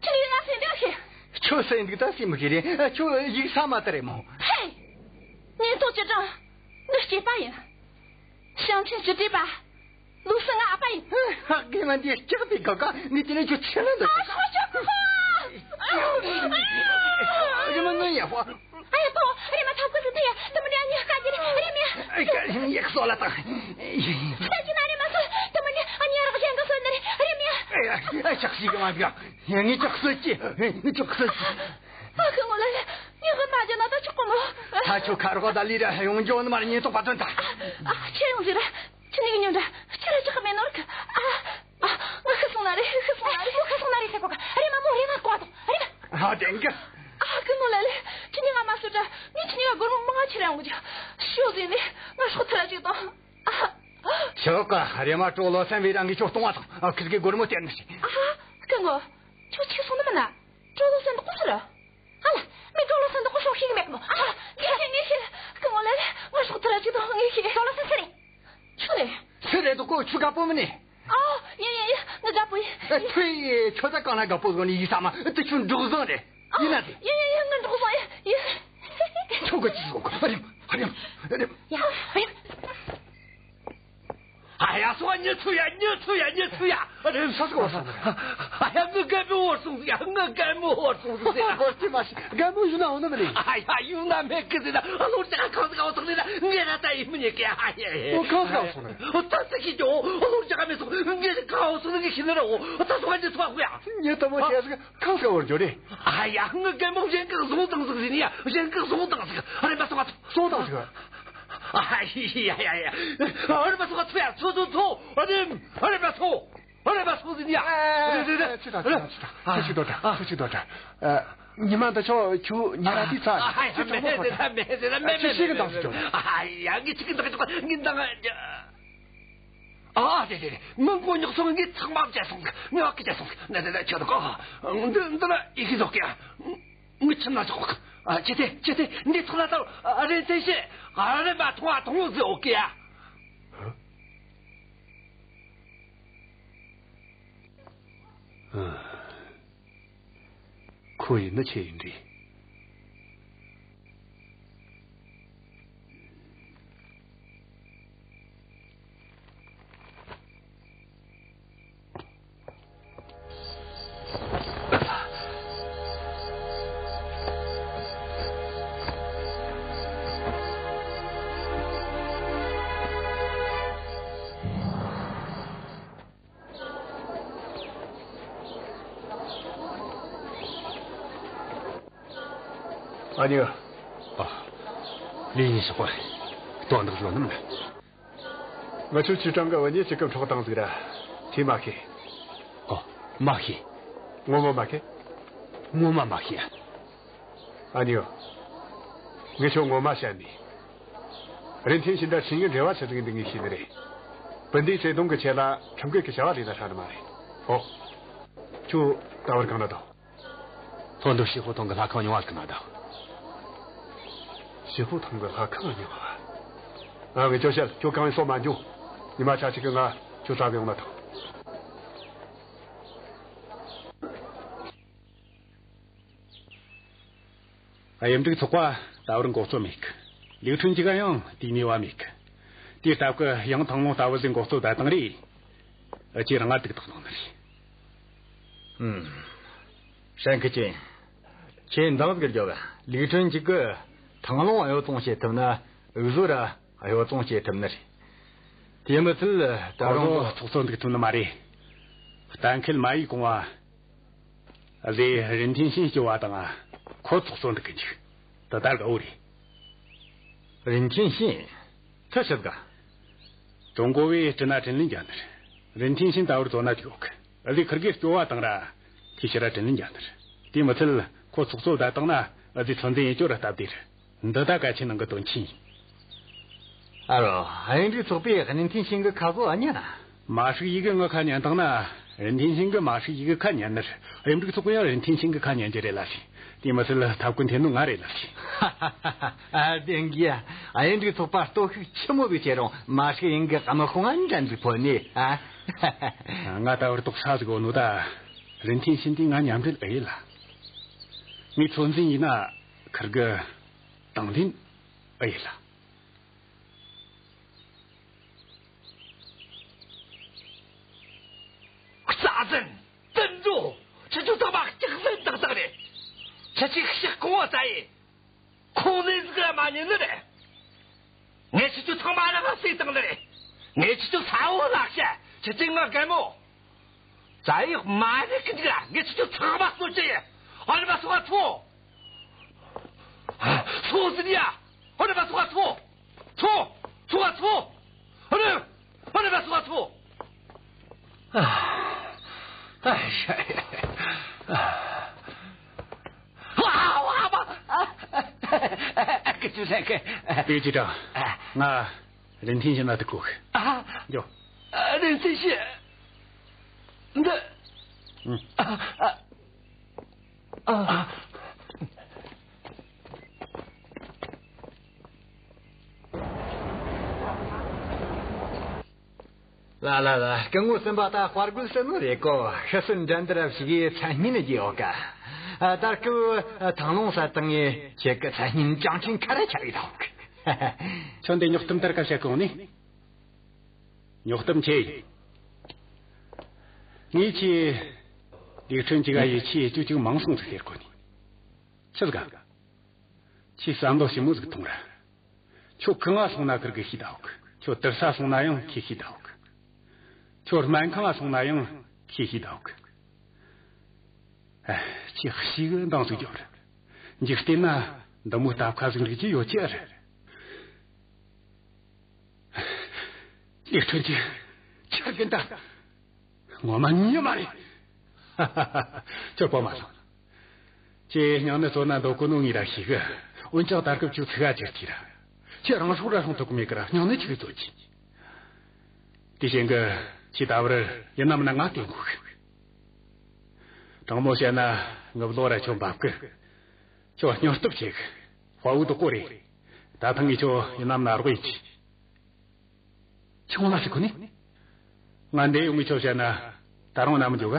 ཁྱེད་ཡ་ང་སེམས་འདི་ཁྱེད། ཁྱོད་སེམས་འདི་ད་སེམས་མི་ཁྱེད་རེད། ཁྱོད་ཡིག་ས་མ་ལྟ་རེད་མོ། ཧེ། ཉེན་རྟོག་ཅི་དྲང་། འདི་སྐྱེས་པ་ཡིན། ཞིང་ཆེན་སྤྱི་བདེ་པ། ལུགས་སྲོལ་ང་ཨ་ཕ་ཡིན། ཧ། རྒན་མ་འདི་སྐྲག་པའི་ག་ག་ངས་དེ་ནས་ཁྱོད་ཆེ་ན་འདུག། ཨ། ཁྱོད་ཁྱོད་ཁོ་ཁོ། རེམ་མ་ནོན་ཡ་ཧོ། ཨ་ཡ་ཏོ། རེམ་མ་ཐབས་ཀོ་ཟིག་ཏུ་ཡ། དེ་མི་འདྲ་ཉི་ཁ་ཅི་རེད། རེམ་ཡ། ཨེ། ཀ་ཡག་སོ་ལ་དང་། ད་ཅི་ན་རེམ་མ་སོ། དེ་མི་འདྲ་ཨ་ཉི་རག་གཞན་ག་སོ་ནི་རེད། རེམ་ཡ། ཨེ། ཨེ། ཅག་ཤི་གི་མ་འདུག། ངས་ཅག་སོ་ཅི། ངས་ཅག་སོ་ཅི། ཨ། སྐུ་ངོ་ལ་ལ། ངས་ཧུར་མ་བརྒྱབ་ན་ད་ཆོག་གོ་མོ། ད་ཁྱོད་ཁ་རོག་ད་ལི་ར་ཡོང་འཇོག་ནི་མར་ཉེན་རྟོག་པ་ཐོན་ད། ཨ། ཁྱེད་ཡོང་ཟིག་ར། ཁྱེད་ནི་གི་ཉོན་འདྲ། ཁྱེད་ར་ཅི་ཁ་མེད་ནོར་གི། ཨ། ཨ། ང་ཤི་སོང་ན་རེད། ཤི་སོང་ན་རེད། ཁྱོད་ཤི་སོང་ན་རེད་ཟེར་གོ་ག། རེམ་མ་མོ་རེམ་མ་ཀོ་དང་། རེམ་མ། ཨ། དེང་གི། ཨ། སྐུ་ངོ་ལ་ལ། ཁྱེད་ནི་ང་མ་སུ་དྲ། ངས་ཁྱེད་ནི་ང་སྒོར་མོ་མང་ང་ཁྱེར་ཡོང་གི། ཤོག་ཟིག་ནི་ང་སྲོག་ཐར་ར་ཅིག་དང་། ཨ། ཤོག་ག། རེམ་མ་ཀྲོ་ལོ་སན་བེ་རང་གིས་ཁྱོད་གཏོང་བ་དང་། ཨ། ཁིར་གི་སྒོར་མོ་སྟེར་ནི་ཞིག། ཨ། སྐུ་ངོ། ཁྱོད་ཆི་སོང་ནི་མིན་ན། ཀྲོ་ལོ་སན་དུ་ཀུ་སུ་ར། ཨ་ལ། མི་ཀྲོ་ལོ་སན་དུ་ཀུ་སོ་ཤེས་གི་མེད་གི་མོ། ཨ། ངས་ཤེས། ངས་ཤེས། སྐུ་ངོ་ལ་ལ། ང་སྲོག་ཐར་ར་ཅིག་དང་། ངས་ཤེས། ཀྲོ་ལོ་སན་སུ་རེད། ཁྱོད་རེད། སུ་རེད་དུ་གོ། ཁྱོད་དགའ་པོ་མིན་ནི། ཨོ། ཡིན་ཡིན་ཡིན། ང་དགའ་པོ་ཡིན། ཨ། ཐུ་ཡི། ཁྱོད་ད་གང་ལ་དགའ་པོ་གོ་ནི་ཡིན་ས་མ། དེ་ཁྱོད་འབྲོག་བཟང་རེད། ཡིན་ན་དེ། ཡ་ཡ་ཡ། ང་འགྲོ་གི་སོང་། ཡ་ཡ། ཁྱོད་ག་ཅི་སོང་གི། ཨ་རེམ། ཨ་རེམ། ཨ་རེམ། ཡ། ཨ་ཡ། སོང་། མྱི་ཚོ་ཡ། མྱི་ཚོ་ཡ། མྱི་ཚོ་ཡ། ཨ་རེམ། ས་སོང་། ས་སོང་། ཨ་ཡ། ངའི་རྒན་མོ་བོར་སོང་ཟིག་ཡ། ངའི་རྒན་མོ་བོར་སོང་ཟིག་ཟེར་ན། བོར་ཏེ་མ་ཤི། རྒན་མོ་ཡུལ་ན་འོང་ནི་མིན་ནི། ཨ་ཡ། ཡུལ་ན་མེད་གི་ཟེར་ན། གློ་བུར་གང་ཟིག་ག་བུད་སོང་ཟེར་ན། ངས་ར་ད་ཡིད་མི་ཉན་གི། ཨ་ཡ་ཡ། ཨོ། གང་ཟིག་ག་བུད་སོང་ནི། ཨོ། ད་ཟེར་གི་ཅོ། གློ་བུར་གང་མེད་སོང་། ངས་གང་བུད་སོང་ནི་ངས་ཤེས་ནི་རེད། ཨོ། ད་སོང་། ཨ་ཅེ་སོང་། ཨ་ཁུ་ཡ། ཉི་དུ་མོ་ཨ། ཁྱེད་ཟིག་གང་ཟིག་ག་བུད་འགྱོ་རེ། ཨ་ཡ། ངའི་རྒན་མོ་གཞན་གིས་བཟུང་བཏང་ཟིག་ཟེར་ནི་ཡ། གཞན་གིས་བཟུང་བཏང་ཟིག་ཨ་རེམ་པ་སོང་ང་ཚོ། བཟུང་བཏང་ཟིག་ཨ་ཡ་ཡ་ཡ། ཨ་རེམ་པ་སོང་ང་ཚོ་ཡ། ཚོ་ཚོ་ཚོ། ཨ་རེམ། ཨ་རེམ་པ་སོང་། ཨ་རེམ་པ་སོང་ཟེར་ནི་ཡ། ཨ། རེད་རེད་རེད། ཚུར་ད། ཚུར་ད། ཚུར་ད། ཨ། ཚུར་ཅིག་སྡོད་དྲ། ཨ། ཚུར་ཅིག་སྡོད་དྲ། ཨ། ཉི་མ་འདི་ཆོ་ཁྱོད་ཉི་མ་དེ་ཚ། ཨ་ཡ། ཁྱོད་གྲོགས་མོ་མེད་ཁོ་ད། ཟེར་ན་མེད། ཟེར་ན་ཨ། མེད། ཁྱོད་ཤེས་གི་འདུག་ཟེར་ཁྱོད། ཨ་ཡ། ངས་ཅིག་གི་འདུག་ཅིག་ངས་འདང་། ཨ། དེ་དེ་དེ། མི་མགོ་རྙོག་སོང་། ངས་ཚང་མ་བརྗེད་སོང་། ངས་བ་གི་བརྗེད་སོང་། ན་ན་ན། ཁྱོད་ཀོ། འདི་འདི་ལ་ཡི་གེ་བཟོ་གི་ཡ། ངའི་ཁྱིམ་ན་བཞག་གི། ཨ། ཅི་སྟེ། ཅི་སྟེ། འདི་ཚོ་ལ་ད། ཨ། རིན་ཆེན་ཤིང་། ཨ། རིན་པ་ཐུང་བ་ཐུང་ངུ་ཟིག་ཡོད་གི་ཡ། ཨ། ཁོ་ཡིན་ནི་ཆི་ཡིན་རེད། ཨ་ནེ། ཨ། ལིའུ་ཡིན་ཤོག་གི། དོན་དག་ཟིག་ཡོད་ནི་མིན། ང་ཆོ་ཅི་ཀྲང་གི་བུད་མེད་ཅིག་གི་འཕྲོག་བཏང་ཟིག་ར། དེ་མ་ཤེས། ཨོ། མ་ཤེས། ངོ་མ་མ་ཤེས། ངོ་མ་མ་ཤེས། ཨ་ནེ། ངས་ཁྱོད་ངོ་མ་བཤད་ནི། རིན་ཐེན་ཤིན་དང་ཆིན་ཡུན་འབྲེལ་བ་ཆི་ཟིག་ཡིན་འདི་ངས་ཤེས་ནི་རེད། བུ་འདིའི་བརྩེ་དུང་གི་ཆེད་ལ་ཁྲིམས་འགལ་གྱི་བྱ་བ་ལས་ན་ཧྲ་ནི་མ་རེད། ཨོ། ཁྱོད་ད་བར་གང་ན་འདུག་ལྷོ་འདོད་ཞི་ཧུ་ཐང་གི་ལྷ་ཁང་རྙིང་བ་ཟིག་ན་འདུག་ཞི་ཧུ་ཐང་གི་ལྷ་ཁང་རྙིང་བ། ཨ། ངས་ཁྱོད་བཤད། ཁྱོད་གང་ཡིན་སོ་མ་འགྱོ། ཉི་མ་ཆ་གཅིག་གི་ང་ཁྱོད་བཙལ་ཡོང་ན་ཐང་། གཡུ་འབྲུག་ཚོགས་པ་ད་བར་འགོ་གཙོ་མེད་གི། ལིའུ་ཁྲུན་ཅིག་ག་ཡང་དེའི་ནུས་པ་མེད་གི། དེའི་སྟབས་ཀྱིས་ཡང་ཐང་ལུང་ལྟ་བུ་ཟིག་འགོ་གཙོ་བསྡད་བཏང་རེད། ཨ། ཁྱེད་རང་ང་སྡུག་ཐོག་བཏང་ནི་རེད། ཨུམ། ཧྲན་ཁི་ཅིན། ཁྱེད་འདང་ཟིག་རྒྱོབ། ལིའུ་ཁྲུན་ཅིག་གིས་ཐང་ལུང་གཡོ་བཙོང་བྱེད་ཐུབ་ན། འུ་ཟོ་ར་གཡོ་བཙོང་བྱེད་ཐུབ་ནི་རེད། དེ་མི་ཚད་ད་རུང་ཁོ་ཚོ་ཚོགས་གཙོ་འདུག་ཐུབ་ནི་མ་རེད། གཏན་འཁེལ་མ་ཡིག་གོང་བ། ཨ། ཟེ་རིན་ཐེན་ཤིན་སྐྱོ་བ་དང་ཁོ་ཚོགས་གཙོ་འདུག་གི་འཇུག་ད་ལྟ་དགའ་བོ་རེད། རིན་ཐེན་ཤིན། ཐུ་ཆི་ཟིག་ཀྲུང་གོ་བས་དྲི་ན་དྲིན་ལན་འཇལ་ནི་རེད། རིན་ཐེན་ཤིན་ད་བར་བཙོང་ན་ཅིག་ཡོད་གི། ཨ་ཟེ་ཁིར་གེ་སྐྱོ་བ་དང་ར་ཐི་ཤི་ར་དྲིན་ལན་འཇལ་ནི་རེད། དེ་མི་ཚད་ཁོ་ཚོགས་གཙོ་བསྡད་བཏང་ན་ཨ་ཟེ་ཚོད་འཛིན་ཡེ་རྒྱུ་ར་སྟབས་བདེ་རེད། འདི་ད་གལ་ཆེ་ནང་གི་དོན་ཆེན་ཡིན། ཨ་རོ། གཡུ་འབྲུག་ཚོགས་པས་རིན་ཐེན་ཤིན་གི་ཁ་བཟོ་ཨེ་ཉན་ན། མ་ཧྲིག་ཡི་གེ་ངའི་ཁ་ཉན་བཏང་ན། རིན་ཐེན་ཤིན་གིས་མ་ཧྲིག་ཡི་གེ་ཁ་ཉན་ནི་རེད། གཡུ་འབྲུག་ཚོགས་པས་ཡང་རིན་ཐེན་ཤིན་གི་ཁ་ཉན་རྒྱུ་རེད་ལབ་ཤིང་། དེ་མི་ཚད་ཐབས་བཀོད་འཐེན་ནོ་ང་རེད་ལབ་ཤིང་། ཨ། བདེན་གི་ཡ། གཡུ་འབྲུག་ཚོགས་པ་སྟོབས་ཤུགས་ཆི་མོ་ཟིག་ཆེ་རུང་མ་ཧྲིག་ཡིན་གི་དམག་དཔུང་ང་འགྲན་ཟིག་ཕོད་ནི། ཨ། ང་ད་བར་དོགས་ས་ཟིག་ཡོད་ནོ་ད། རིན་ཐེན་ཤིན་དེ་ང་མཉམ་འབྲེལ་ཨེ་ཡེད་ལ། ངས་ཚོད་འཛིན་ཡེད་ན་ཁིར་གིས་དང་ལེན་ཨེ་ཡེད་ལ། རྩ་ཟན། བཙོན་གྲོལ། ཁྱེད་ཚོ་ཚང་མ་སྐྱག་ཟན་ཏག་ཏག་རེད། ཁྱེད་ཚོས་ཤག་གོང་བ་ཙ་ཡེ། ཁོང་ནས་ཟིག་ར་མ་ཉན་ནི་རེད། ངས་ཁྱེད་ཚོ་ཚང་མ་ར་བསད་བཏང་ནི་རེད། ངས་ཁྱེད་ཚོ་ཚ་བོ་ལག་ཤ། ཁྱེད་ཚོས་ང་རྒན་མོ། ཙ་ཡེ་མ་རེད་གི་འདུག་ར། ངས་ཁྱེད་ཚོ་ཚང་མ་གསོད་རྒྱུ་ཡིན། ཨ་རེ་མ་སོང་ང་ཚོ། ཚོ་ཟིན་ཡ། ཨ་རེ་མ་སོང་ང་ཚོ། ཚོ། ཚོ་ང་ཚོ། ཨ་རེ། ཨ་རེ་མ་སོང་ང་ཚོ། ཨ། ཨ། ཨ། ཨ། ཨ། ཨ། ཨ། ཨ། ཀི་ཅུ་ལེན་ཀེ། པེ་ཅི་ཀྲང་། ཨ། ང་རིན་ཐེན་ཤིན་ན་ཐུག་གོ། ཨ། འགྱོ། ཨ། རིན་ཐེན་ཤིན། འདི། ཨ། ཨ། ཨ། ལ་ལ་ལ། སྐུ་ངོ་སུན་པ་ད་དཔའ་རྒོད་ཟེར་ནོ་རེད་གོ། ཤི་གསོན་འགྲན་བསྡུར་ཞིག་གི་མཚན་སྙན་རྒྱས་ཡོད་ཀ། ཨ། ད་སྐབས་ཨ་ཐང་ལུང་ས་དང་ངས་ཁྱེད་ཀྱི་མཚན་སྙན་ཅང་ཆེན་ཁ་ར་ཆགས་ཡོད་དོ། ཁྱོད་འདི་ཉོག་གཏམ་ལྟར་ཀ་བཤད་གོ་ནི། ཉོག་གཏམ་ཆེ་ཡིན། ངས་ཁྱེད་ལིའུ་ཁྲུན་ཅིག་ག་ཡིད་ཆེས་ཡེད་རྒྱུ་ཅིག་མང་སོང་ཟིག་ཟེར་གོ་ནི། ཆི་ཟིག་ག་ཁྱེད་བསམ་བློ་ཞིབ་མོ་ཟིག་ཐོངས་ར། ཁྱོད་གང་ང་སོང་ན་ཁིར་གི་ཤེས་ད་འོག་ཁྱོད་དུར་ས་སོང་ན་ཡང་ཁྱེད་ཤེས་ད་འོག་ཁྱོད་སྨན་ཁང་ང་སོང་ན་ཡང་ཁྱེད་ཤེས་ད་འོག་ཨ། ཁྱེད་ཤེས་གི་འདང་ཟིག་རྒྱོབ་ར། འཇིག་རྟེན་ན་འདི་མོ་སྟབས་ཁ་ཟིག་འགྲིག་རྒྱུ་ཡོད་ཀྱི་ཨ་ར། ལིའུ་ཁྲུན་ཅིག་ཁྱེད་གི་འདི། ངོ་མ་ཉེས་མ་རེད། ཁྱོད་སྤོ་མ་སོང་། ཁྱེད་སྙིང་ནད་གཙོ་ན་འདོད་གོ་ནོ་ངས་ར་ཤེས་གི། འོན་ཀྱང་ད་སྐབས་ཁྱོད་ཚིག་ཧ་ཅིག་ཐི་ར། ཁྱེད་རང་སྲོག་ར་སྲུང་ཐུབ་གི་མེད་གི་ར། སྙིང་ནད་ཆི་གི་གཙོ་གི། དེ་བཞིན་གི་ཁྱེད་ད་བར་ཡིན་ནམ་ན་ང་བསྟེན་དགོས་གི། དྲང་མོ་བཤད་ན་ངའི་བློ་ར་ཁྱོད་འབབ་གི། ཁྱོད་སྙིང་སྟོབས་ཆེ་གི། དཔའ་བོ་དོག་པོ་རེད། ད་ཐེངས་ངས་ཁྱོད་ཡིན་ནམ་ན་རོགས་ཡེད་གི། ཁྱོད་ངོ་མ་ཟེར་གོ་ནི། ང་འདི་ཡོང་ངས་ཁྱོད་བཤད་ན་ད་རུང་ན་མི་འཇོག་ག་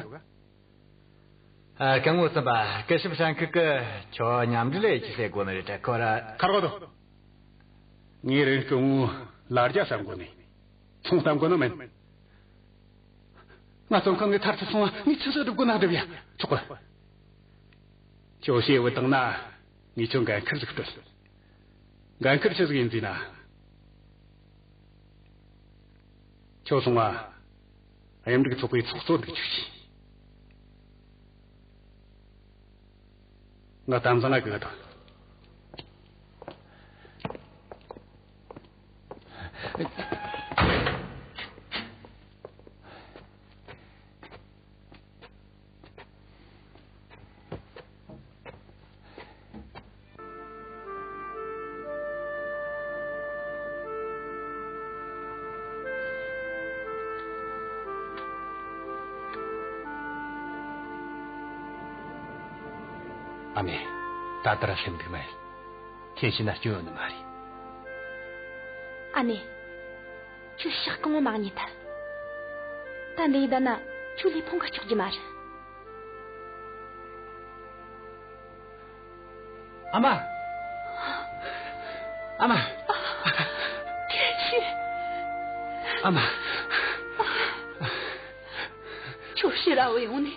ཨ། སྐུ་ངོ་སུམ་པ། སྐུ་ཞབས་ཧྲན་ཁི་གི་ཁྱོད་མཉམ་འབྲེལ་ཡེད་རྒྱུ་ཟེར་གོ་ནི་རེད་དྲ་ཁོ་ར། ཁར་གོ་དོ། ངས་རེན་སྐུ་ངོ་ལ་རྒྱ་བསམ་གོ་ནི། ཚོང་བསམ་གོ་ནི་མིན། ང་བཙོན་ཁང་ནས་ཐར་ཐུབ་སོང་བ་ངས་ཆི་ཟིག་སྒྲུབ་དགོས་ན་སྒྲུབ་ཡ། ཆོག་གི། ཁྱོད་ཤེས་བུ་བཏང་ན། ངས་ཁྱོད་འགན་ཁུར་ཟིག་སྤྲོད། འགན་ཁུར་ཆི་ཟིག་ཡིན་ཟེར་ན། ཁྱོད་སོང་ང་གཡམ་སྒྲིག་ཚོགས་པའི་ཚོགས་གཙོ་འདུག་ཆུག་ཤིག་ང་གཏམ་བཟང་ང་གི་ག་དོ། ཨ་མས། ད་ལྟ་ར་སེམས་སྡུག་མ་ཡིན། ཁྱེད་ཤི་ན་སྐྱོན་ཡོད་ནི་མ་རེད། ཨ་མས། ཁྱོད་ཤག་གང་བོ་མ་རྙེད་ཐལ། ད་འདི་ཡི་ད་ན་ཁྱོད་ལས་ཕུང་ག་ཆོག་རྒྱུ་མ་རེད། ཨ་མ། ཨ་མ། ཐེན་ཤིན། ཨ་མ། ཁྱོད་ཕྱིར་ར་བུད་ཡོང་ནས།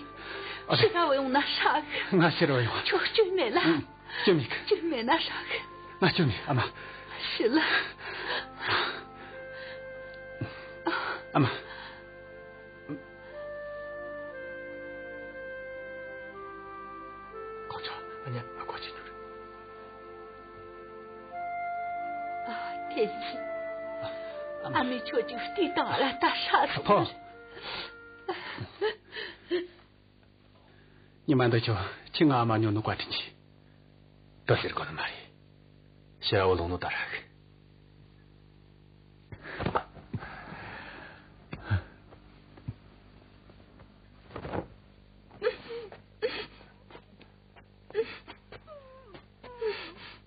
ཨ་ལེ། ཕྱིར་ར་བུད་ཡོང་ན་ཧྲ་གི། ང་ཕྱིར་བུད་ཡོང་། ཁྱོད་སྐྱོན་མེད་ལ། ཨང་། སྐྱོན་མེད་གི། སྐྱོན་མེད་ན་ཧྲ་གི། ང་སྐྱོན་མེད། ཨ་མ། ཤི་ལ། ཨ་མ། ཁོ་ཚོ་ཨ་ཉ་ཨ་ཁོ་ཅི་འདུག་ཨ། ཐེན་ཤིན། ཨ་མས་ཁྱོད་ཅིག་བལྟས་དང་ལ། ད་ཧྲ་སོང་། ཕོ། ཉི་མ་འདི་ཁྱོད་ཁྱི་ང་ཨ་མ་ཉོ་ནོ་བཀའ་དྲིན་ཆེ། དེ་ཟེར་དགོས་ནི་མ་རེད། ཕྱི་ར་བུད་ལོང་ནོ་ད་ར་གི།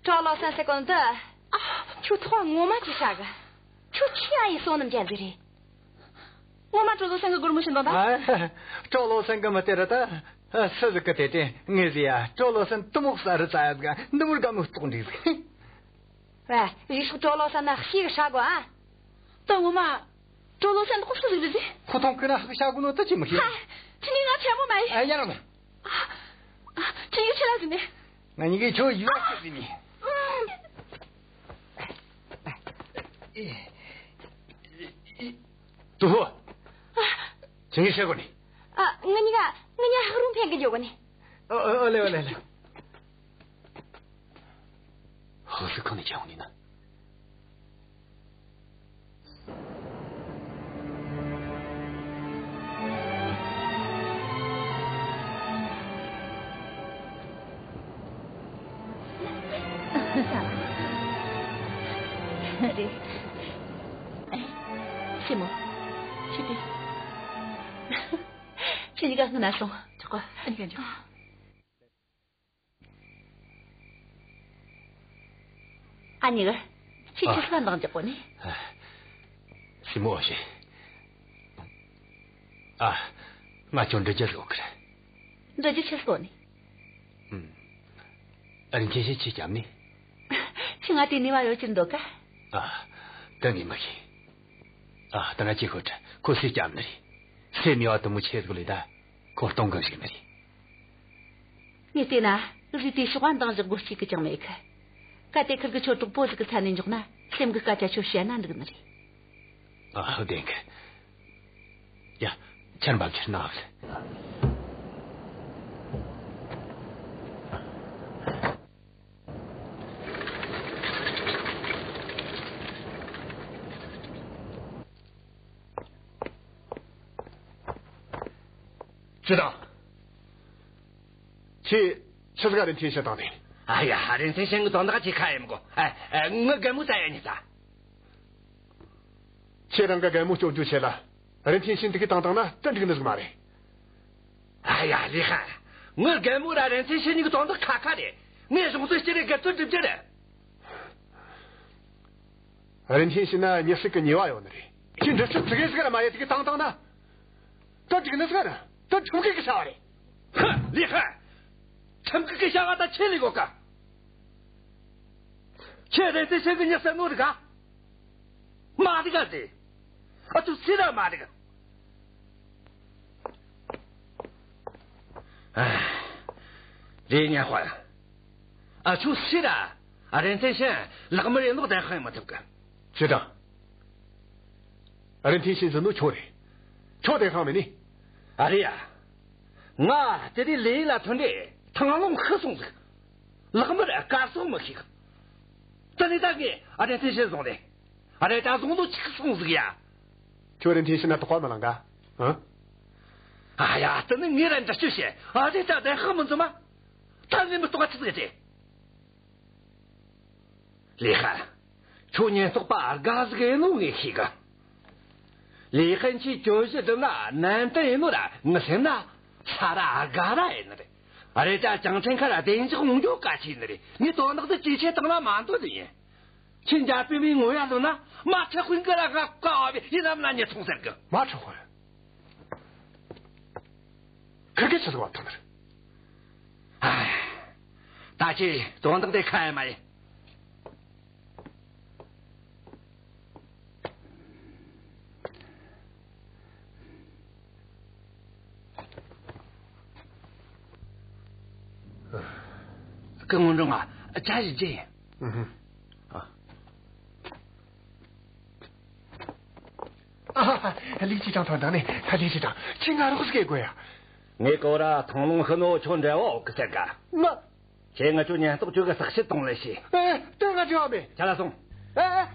ཀྲོ་ལོ་སན་ཟེར་གོ་ནོ་དེ། ཨ། ཁྱོད་ཐོག་ངོ་མ་ཅིག་ཧྲ་གི། ཁྱོད་ཆི་ཨ་ཡེ་སོ་ནམ་ཅན་ཟིག་རེད། ངོ་མ་ཀྲོ་ལོ་སན་གི་སྒོར་མོ་བྱིན་དང་ད། ཨ། ཀྲོ་ལོ་སན་གི་མི་སྟེར་ར་ད། ཨ། སུ་ཟིག་གི་དེ་དེ་ངས་ཟེར་ཡ། ཀྲོ་ལོ་སན་དུ་མོ་ཟ་རུ་ཙ་ཡ་ཟིག་འདི་མོར་དགའ་མོ་ལྟོགས་འདྲ་ཟིག་ཨ། རེ་ཤོག་ཀྲོ་ལོ་སན་ན་ཤི་གི་ཧྲ་གོ་ཨ། ད་ངོ་མ། ཀྲོ་ལོ་སན་ད་ཁོ་སུ་ཟིག་རེད་ཟེ། ཁོ་ཐོང་ཁི་ན་ཧ་གི་ཤ་གོ་ནོ་ད་ཅི་མི་ཤེས། ཧ། ཁྱེད་ནི་ང་ཆེན་མོ་མ་ཡིན། ཨ། ཡ་རང་ལ། ཨ། ཁྱེད་ནི་ང་ཆེ་ལ་ཟིན་ནི། ང་གཉིས་ཀྱིས་ཁྱོད་ཡུལ་ལ་ཁྱེར་ཟིན་ནི། ཨ། ཏུ་ཧོ། ཨ། ཁྱེད་གཉིས་ཤེས་གོ་ནི། ཨ། ང་གཉིས་ཀ་ང་གཉིས་ཧ་རུང་ཕན་གི་འཇོག་གོ་ནི། ཨ། ཨ། ཨ་ལེ། ཨ་ལེ། ཨ་ལེ། ཧོ་སི་ཁོ་ནི་ཅང་ནི་ན། རེད། ཨེ། སྲས་མོ། ཁྱེད་དེ། ཁྱེད་གཉིས་ཀ་སྔོན་ན་སོང་། ཆོག་གོ། ཨ་ནི་ག་འཇོག་ཨ་ནི་ག་ཁྱེད་ཨ། ཁྱེད་སུ་ལ་འདང་རྒྱག་གོ་ནི། ཨ། སྲས་མོ་ཨོ་ཤེ། ཨ། ང་ཁྱོད་འདྲི་རྒྱུ་ཟིག་ཡོད་གི་རེད། འདྲི་རྒྱུ་ཆི་ཟིག་ནི། ཨུམ། རིན་ཆེན་ཞིག་ཁྱོས་བསྐྱབས་ནི། ཁྱོས་ང་དེ་ནུས་པ་ཡོད་རྒྱུར་འདོད་ག། ཨ། ད་ངས་མི་ཤེས། ཨ། ད་ང་ཁྱོའི་ཤོག་དྲ་ཁོ་སུས་བསྐྱབས་ནི་རེད། སུས་ནུས་པ་དེ་མོ་ཆེ་ཟིག་ལས་ད་ཁོ་གཏོང་གི་བཞག་ནི་རེད། ངས་བལྟས་ན་རི་དེ་ཤོག་པ་འདང་བཞག་སྒོ་གཅིག་གི་ཅང་མེད་གི། གལ་ཏེ་ཁུར་གིས་ཁྱོད་གྲོགས་པོ་ཟིག་གི་ཚད་ནས་འཇོག་ན་སེམས་གི་སྐད་ཆ་ཁྱོད་བཤད་ན་འགྲིག་ནི་རེད། ཨ། བདེན་གི། ཡ། ཆར་འབབ་ཆེར་ན་བ་ཟེར། ཅི་དང་། ཁྱོས་ཆི་ཟིག་ག་རིན་ཆེན་ཤི་བཏང་ནི། ཨ་ཡ། རིན་ཆེན་ཤི་གི་དོན་དག་ཁྱོས་ཁ་ཡེད་མི་དགོས། ཨ། ཨ། ངའི་རྒན་མོ་ད་ཡ་ཉེ་ད། ཁྱོས་རང་གི་རྒན་མོ་སྐྱོབ་རྒྱུའི་ཆེད་ལ་རིན་ཆེན་ཤི་འདི་གི་བཏང་བཏང་ན་ད་འགྲིག་ནི་ཟིག་མ་རེད། ཨ་ཡ། ལི་ཧན། ངའི་རྒན་མོ་ར་རིན་ཆེན་ཤི་གཉིས་གི་དོན་དག་ཁ་ཁ་རེད། ངས་གཞུང་ཚོའི་སྤྱི་རེ་དགེ་ཚོད་སྒྲུབ་རྒྱུ་རེད། རིན་ཆེན་ཤི་ན་མྱི་ཞིག་གི་ཉེས་པ་ཡོད་ནི་རེད། ཁྱོས་འདྲི་རྩད་ཙི་གེ་ཟིག་ར་མ་ཡེད་དེ་གི་བཏང་བཏང་ན། ད་འགྲིག་ནི་ཟིག་ར་ད་ཁྲིམས་འགལ་གི་བྱ་བ་རེད། ཧ། ལི་ཧན། ཁྲིམས་འགལ་གི་བྱ་བ་ད་ཁྱོས་ལས་དགོས་ག། ཁྱོས་རིན་ཆེན་ཤི་གི་མྱི་བསད་ནོ་རིག་ག། མ་རིག་ག་ཟེ། ཨ། ཁྱོད་སུ་ར་མ་རིག་ག། ཨ། རེད་ཉ་ཧོ། ཨ། ཁྱོད་སུ་ར། ཨ། རིན་ཆེན་ཤི་ལག་དམར་ཡིན་ནོ་བདེན་དཔང་ཡེད་མི་ཐུབ་གི། ཅི་དང་། རིན་ཆེན་ཤི་བཟོས་ནོ་ཁྱོད་རེད། ཁྱོད་བདེན་དཔང་མེད་ནི། ཨ། རེད་ཡ། ང་དེ་རིང་ལས་ལ་ཐོན་དུས་ཐང་ལུང་ཤི་སོང་ཟིག། ལག་དམར་དཀར་སོག་མི་ཤེས་གི། དེ་ནས་ད་ངས། ཨ། རིན་ཆེན་ཤི་བཟུང་རེད། ཨ། རེད་ད་བཟུང་ནོ་ཆི་གི་སོང་ཟིག་ཡ། ཁྱོད་རིན་ཆེན་ཤི་ན་དོགས་པ་མི་ལངས་ག། ཨ། ཨ་ཡ། དེ་ནས་ངས་ར་འདྲི་གཅོད་བྱས། ཨ། རེད་ད་བདེན་དཔང་མི་འཛོམས་མ། ད་ངས་མི་རྟོགས་པ་ཆི་ཟིག་རེད། ལི་ཧན། ཁྱོད་ཉེན་རྟོག་པ་དགའ་ཟིག་ཡིན་ནོ་ངས་ཤེས་གི། ལི་ཧན་གྱིས་གྱོད་གཞི་བསྒྲུབས་ན་ནན་ཏན་ཡིན་ནོ་ར་ངས་སེམས་ན་ས་ར་དགའ་ར་ཡིན་ནི་རེད། རེད་ད་ཅང་ཁྲེན་ཁ་ར་བདེ་འཇགས་འོང་རྒྱུ་གལ་ཆེ་ནི་རེད། ངས་དོན་དག་འདི་ཇེ་ཆེ་བཏང་ན་མ་འདོད་ནི་ཡིན། ཁྱེད་འཇར་པན་པའི་ངོ་ཡ་ལོ་ན་མ་ཁྲི་དཔོན་གི་ར་ང་བཀའ་བ་བས་ཡིན་ནམ་ན་ཉེ་ཚོང་ཟེར་གི། མ་ཁྲི་དཔོན། ཁིར་གེ་ཆི་ཟིག་བབ་ཐང་ནར། ཨ། ད་ཁྱེད་དོན་དག་དེ་ཁ་ཡ་མ་ཡིན། སྐུ་ངོ་འབྲོང་ང་ཅ་ཞིག་རྒྱུ་ཡིན། ཨུ་ཧུ། ཨ། ཨ། ལིའུ་ཅི་ཀྲང་ཐོན་དང་ནི། ད་ལིའུ་ཅི་ཀྲང་ཁྱེད་ང་རོགས་ཟིག་དགོས་ཡ། ངས་གོ་ར་ཐང་ལུང་ཤི་ནོ་ཁྱོད་འདྲ་བོ་གི་ཟེར་ག། མ། ཁྱེད་ང་ཚོ་ཉེན་རྟོག་ཅུ་གི་ཟག་བཤད་གཏོང་ལེ་ཤི། ཨེ། དོན་ང་ཅི་བ་མེད། ཁྱེད་ལ་སོང་། ཨེ།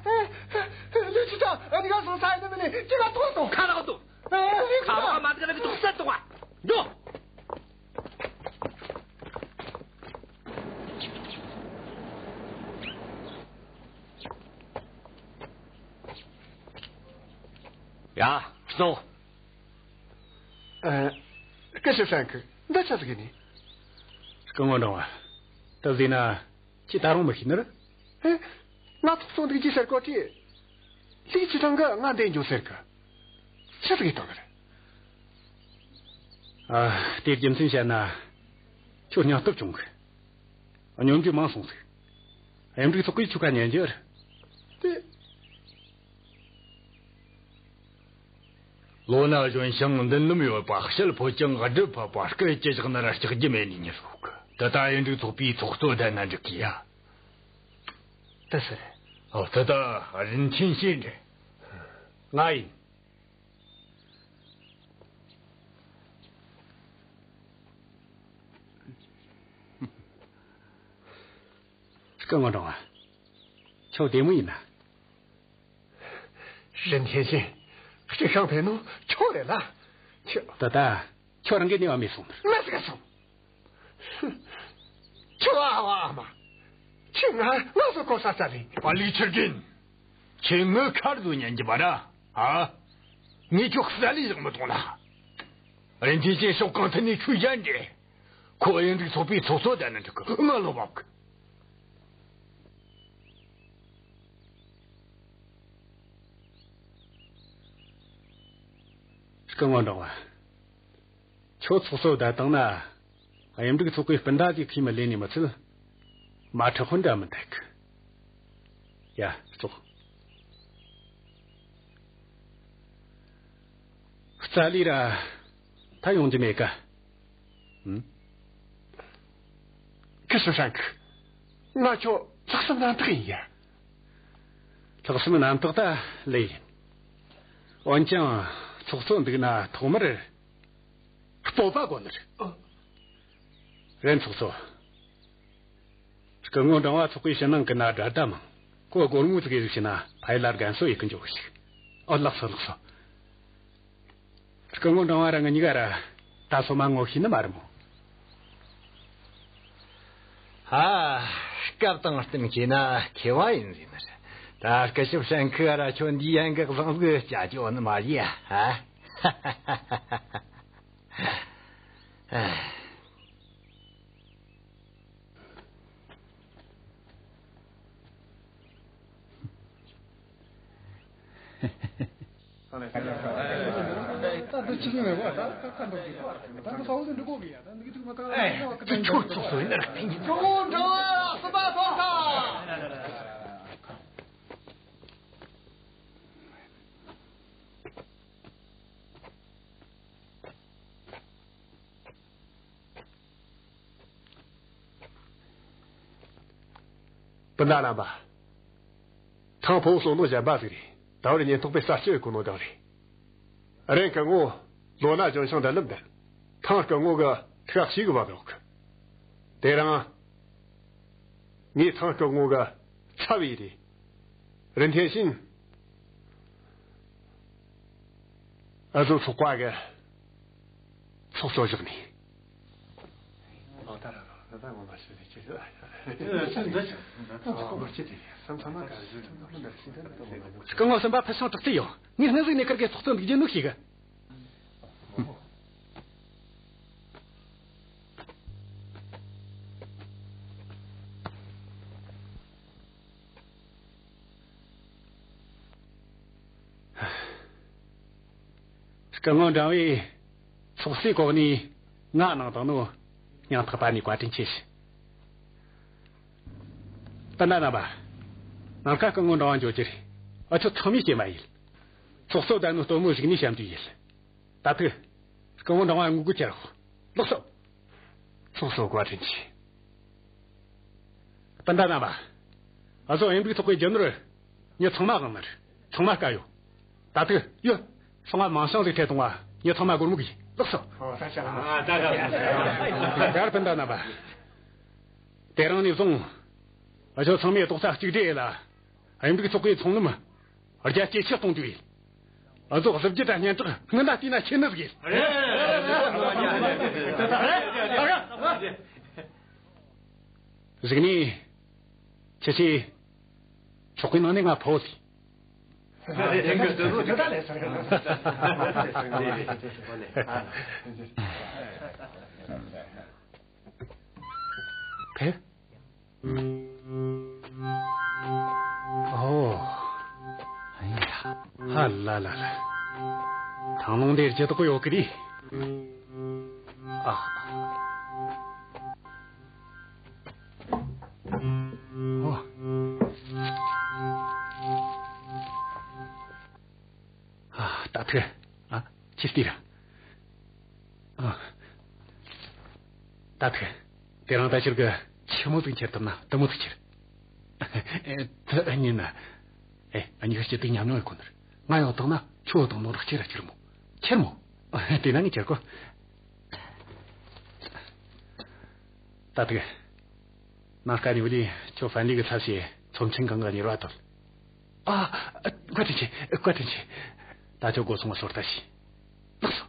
ཨེ། ལིའུ་ཅི་ཀྲང་ཨ་ནི་ག་སོང་ས་ཡིན་ནི་མིན་ནི་ཅི་ག་ཐོག་སོང་། ཁ་རག་ཏུ། ཨེ། ལིའུ་ཅི་ཀྲང་ཁ་རག་མ་འདུག་ན་གི་ཐོག་སད་གཏོང་བ། འགྲོ། ཡ། སོང་། ཨ། སྐུ་ཞབས་ཧྲན་ཁི། འདི་ཆི་ཟིག་ཡིན་ནི། སྐུ་ངོ་འབྲོང་བ། ད་ཟེར་ན་ཁྱེད་ད་རུང་མི་ཤེས་ནི་རེད། ཨེ། ང་ཐོག་སོང་འདུག་ཅི་ཟེར་གོ་ཁྲི། ལིའུ་ཅི་ཀྲང་གིས་ང་འདི་འགྱོ་ཟེར་གི། ཆི་ཟིག་ཡིན་དང་ནི་རེད། ཨ། དེའི་རྒྱུ་མཚན་བཤད་ན། ཁྱོད་སྙིང་སྟོབས་ཆུང་གི། སྙོམ་འཇུག་མང་སོང་ཟིག། ཨེ། འབྲུག་ཚོགས་པས་ཁྱོད་ཁ་ཉན་རྒྱུ་རེད། དེ། ལོ་ན་གཞོན་ཞིང་མདུན་ལམ་ཡོད་པ། ཞལ་ཕོད་ཅིང་སྒྲུབ་ཕོད་པ། སྐད་ཅི་བཞག་ན་ར་སྐྲག་རྒྱུ་མེད་ནི་མྱི་ཟིག་གི། ད་ལྟ་ཨེ། འབྲུག་ཚོགས་པའི་ཚོགས་གཙོ་བསྡད་ན་འགྲིག་གི་ཡ། དེ་སུ་རེད། ཨོ། ད་ལྟ་རིན་ཆེན་ཤི་རེད། ང་ཡིན། སྐུ་ངོ་འབྲོང་བ། ཁྱོད་བདེ་མོ་ཡིན་ན། རིན་ཆེན་ཤི། གཅིག་ཤང་ཕེ་ནོ་ཁྱོད་རེད་ལ། ཁྱོད། ད་ལྟ་ཁྱོད་རང་གི་ནུས་པ་མེད་སོང་ནི། མ་ཟིག་སོང་། ཁྱོད་ཨ་བ་ཨ་མ། ཁྱོད་ང་ང་སོ་གོ་ས་ས་ལི། པ་ལི་ཆི་རྒན། ཁྱོད་ངའི་ཁ་རྡོ་ཉན་གྱི་པ་ར། ཨ། ངས་ཁྱོད་ས་ལི་བཞག་མི་གཏོང་ན། རིན་ཆེན་ཤི་ཕྱོགས་གང་ཐད་ནས་ཆོས་ཡན་རེད། ཁོ་ཨེ། འབྲུག་ཚོགས་པའི་ཚོགས་གཙོ་བསྡད་ན་འགྲིག་གི། ང་ལོ་བབ་གི། སྐུ་ངོ་འབྲོང་བ། ཁྱོད་ཚོགས་གཙོ་བསྡད་བཏང་ན། གཡུ་འབྲུག་ཚོགས་པའི་སྤུན་ཟླ་དེ་ཁས་མི་ལེན་ནི་མི་ཚད། མ་ཁྲི་དཔོན་འདྲ་མི་འདུག་ཡ། ཙོག་རྩ་ལས་ར་ད་ཡོང་རྒྱུ་མེད་ཀ། ཨུམ། ཁི་སི་ཧྲན་ཁི། ང་ཁྱོད་ལྷག་བསམ་རྣམ་དག་ཡིན་ཡ། ལྷག་བསམ་རྣམ་དག་ད་ལོས་ཡིན། འོན་ཀྱང་ཚོགས་གཙོ་འདུག་ན་ཐོག་མར་སྤོབས་པ་དགོས་ནི་རེད། ཨ། རེད། ཚོགས་གཙོ། སྐུ་ངོ་འབྲིང་བ་ཚོགས་པའི་ཕྱི་ནང་གི་ན་དགྲ་ཟླ་མང་། ཁོ་སྒོར་མོ་ཟིག་ཡེ་ཟིག་བྱས་ན་ཕ་ཡུལ་ལ་རྒན་གསོ་ཡེ་གི་འཇོག་གི་ཞིག་ཨོ། ལགས་སོ། ལགས་སོ། སྐུ་ངོ་འབྲིང་བ་ར་ང་གཉིས་ཀ་ར་ད་སོ་མ་ངོ་ཤེས་ནི་མ་རེད་མོ། ཧ། སྐབས་དང་བསྟུན་བྱས་ན་མཁས་པ་ཡིན་ཟེར་ནི་རེད། ད་སྐུ་ཞབས་ཧྲན་ཁི་ར་ཁྱོད་འདི་ཡན་གི་བཟང་གི་བྱ་རྒྱུ་ནི་མ་རེད་ཡ། ཧ། སྤུན་ཟླ་རྣམ་པ། ཐང་ཕོ་བོ་སོང་ནོ་གཞན་པ་ཟིག་རེད། ད་བར་ཉེན་རྟོག་པས་རྩད་གཅོད་གོ་ནོ་དང་རེད། རེན་སྐུ་ངོ་ལོ་ན་ལྗོན་ཤིང་འདྲ་ནི་མིན། ཐང་སྐུ་ངོ་གི་ཐུགས་ཤིག་གི་བབ་ཡོད་གི། དེ་རིང་ངས་ཐང་སྐུ་ངོ་གི་ཚབ་བྱས་ཏེ། རིན་ཐེན་ཤིན། ཨ་ཟོ་ཚོགས་པ་གི་ཚོགས་གཙོ་བཞག་ནས། སྐུ་ངོ་སེམས་པ་ཕུལ་བྱུང་དྲག་ཏུ་ཡོད། ངས་སྔོན་ཟིག་ནས་ཁིར་གེ་ཚོགས་གཙོ་འདུག་རྒྱུ་ནོ་ཤེས་གི། སྐུ་ངོ་འབྲིང་བས་ཚོགས་གཙོའི་གོ་གནས་ང་གནང་བཏང་ནོ། སྙིང་ཐག་པ་ནས་བཀའ་དྲིན་ཆེ་ཞུ། སྤུན་ཟླ་རྣམ་པ། ནངས་ཀ་སྐུ་ངོ་འབྲིང་བ་འགྱོ་རྒྱུ་རེད། ཨ་ཆོ་ཚང་མས་སྐྱེལ་མ་ཡིན། ཚོགས་གཙོ་བསྡད་ནོ་སྟོན་མོ་གཞུག་ནས་བཤད་རྒྱུ་ཡིན། ད་ཐུག་སྐུ་ངོ་འབྲིང་བ་ངུ་དགོད་ཁྱེར་རོགས། ལགས་སོ། ཚོགས་གཙོ་བཀའ་དྲིན་ཆེ། སྤུན་ཟླ་རྣམ་པ། ཨ་ཟོ་གཡུ་འབྲུག་ཚོགས་པའི་རྒྱུ་ནོར་མྱི་ཚང་མ་དབང་ནི་རེད། ཚང་མ་དཀའ་ཡོད། ད་ཐུག་ཡོད། སོང་ང་མིང་སྲིང་ཟིག་ཁྲིད་གཏོང་བ། མྱི་ཚང་མ་སྒོར་མོ་གི། ལགས་སོ། ཨ། ད་ད་ད་ད། ཡར་སྤུན་ཟླ་རྣམ་པ། དེ་རིང་ནས་བཟུང་ཨ་ཟོ་ཚང་མས་རྡོག་རྩ་གཅིག་སྒྲིལ་ཡེད་ལ། གཡུ་འབྲུག་ཚོགས་པའི་ཚོང་ལམ་རྒྱ་ཇེ་ཆེར་གཏོང་རྒྱུ་ཡིན། ཨ་ཟོ་གཟི་བརྗིད་དང་སྙན་གྲགས་སྔོན་ལ་བལྟས་ན་ཆེ་ནི་ཟིག་ཡིན། གཞུག་ནས་ཁྱེད་ཆོས་ཚོགས་པའི་ནང་ནས་ང་ཕོ་ཟིག་ཕེབས། ཨོ། ཨ་ཡ། ཧ་ལ་ལ་ལ། ཐང་ལུང་འདིར་ཇུས་གཏོགས་ཡོད་གི་རེད། ཨ། ཨོ། ཨ། ད་ཐུག་ཨ། ཁྱེད་ལྟོས་ར། ཨ། ད་ཐུག་དེ་རིང་ད་ཁྱེད་ཀྱིས་ཆི་མོ་ཟིག་འཁྱེར་ཐུབ་ན་དེ་མོ་ཟིག་འཁྱེར། ཨེ། དེ་ཉིན་ན། ཨེ། ཨ་ནི་སྐྱིད་སྡུག་མཉམ་མྱོང་ཡེད་གོ་ནི་རེད། ང་ཡོང་དང་ན་ཁྱོད་དང་ནོར་ཁྱེར་ར་ཁྱེར་མོ། ཁྱེར་མོ། དེ་ན་ངས་ཁྱེར་གོ། ད་ཐུག་ནངས་ཀ་ནས་བུ་ལི་ཁྱོད་ཧྥན་ལི་གི་ཚབ་བྱས་ཚོམས་ཆེན་སྒང་གི་གཉེར་བ་དོར། ཨ། བཀའ་དྲིན་ཆེ། བཀའ་དྲིན་ཆེ། ད་ཁྱོད་སྒོ་སྲུང་བ་ཚོར་ལྟ་བྱོས། ལགས་སོ།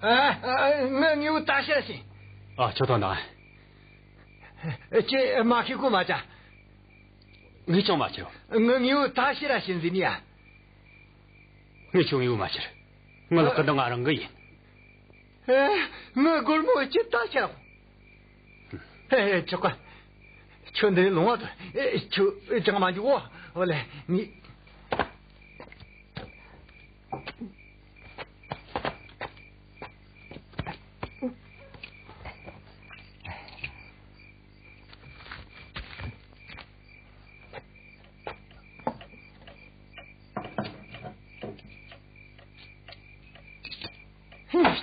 ཨ། ཨ། ངའི་དངོས་པོ་ད་ཕྱིར་ར་བྱིན། ཨ། ཁྱོད་དང་ན། ཁྱེད་མ་ཤེས་གོ་མ་ཅ། ངས་ཅང་མ་ཁྱེར། ངའི་དངོས་པོ་ད་ཕྱིར་ར་བྱིན་ཟེར་ནི་ཡ། ངས་ཁྱོད་དངོས་པོ་མ་ཁྱེར། ངའི་ལག་གི་འདི་ང་རང་གི་ཡིན། ཨེ། ངའི་སྒོར་མོ་ཁྱེད་ད་ཕྱིར་ར། ཨེ། ཆོག་ག། ཁྱོད་འདི་ལོང་བ་དང་། ཨེ། ཁྱོད་ཅང་མ་འཇུག་གོ། འོ་ལེ། ངས།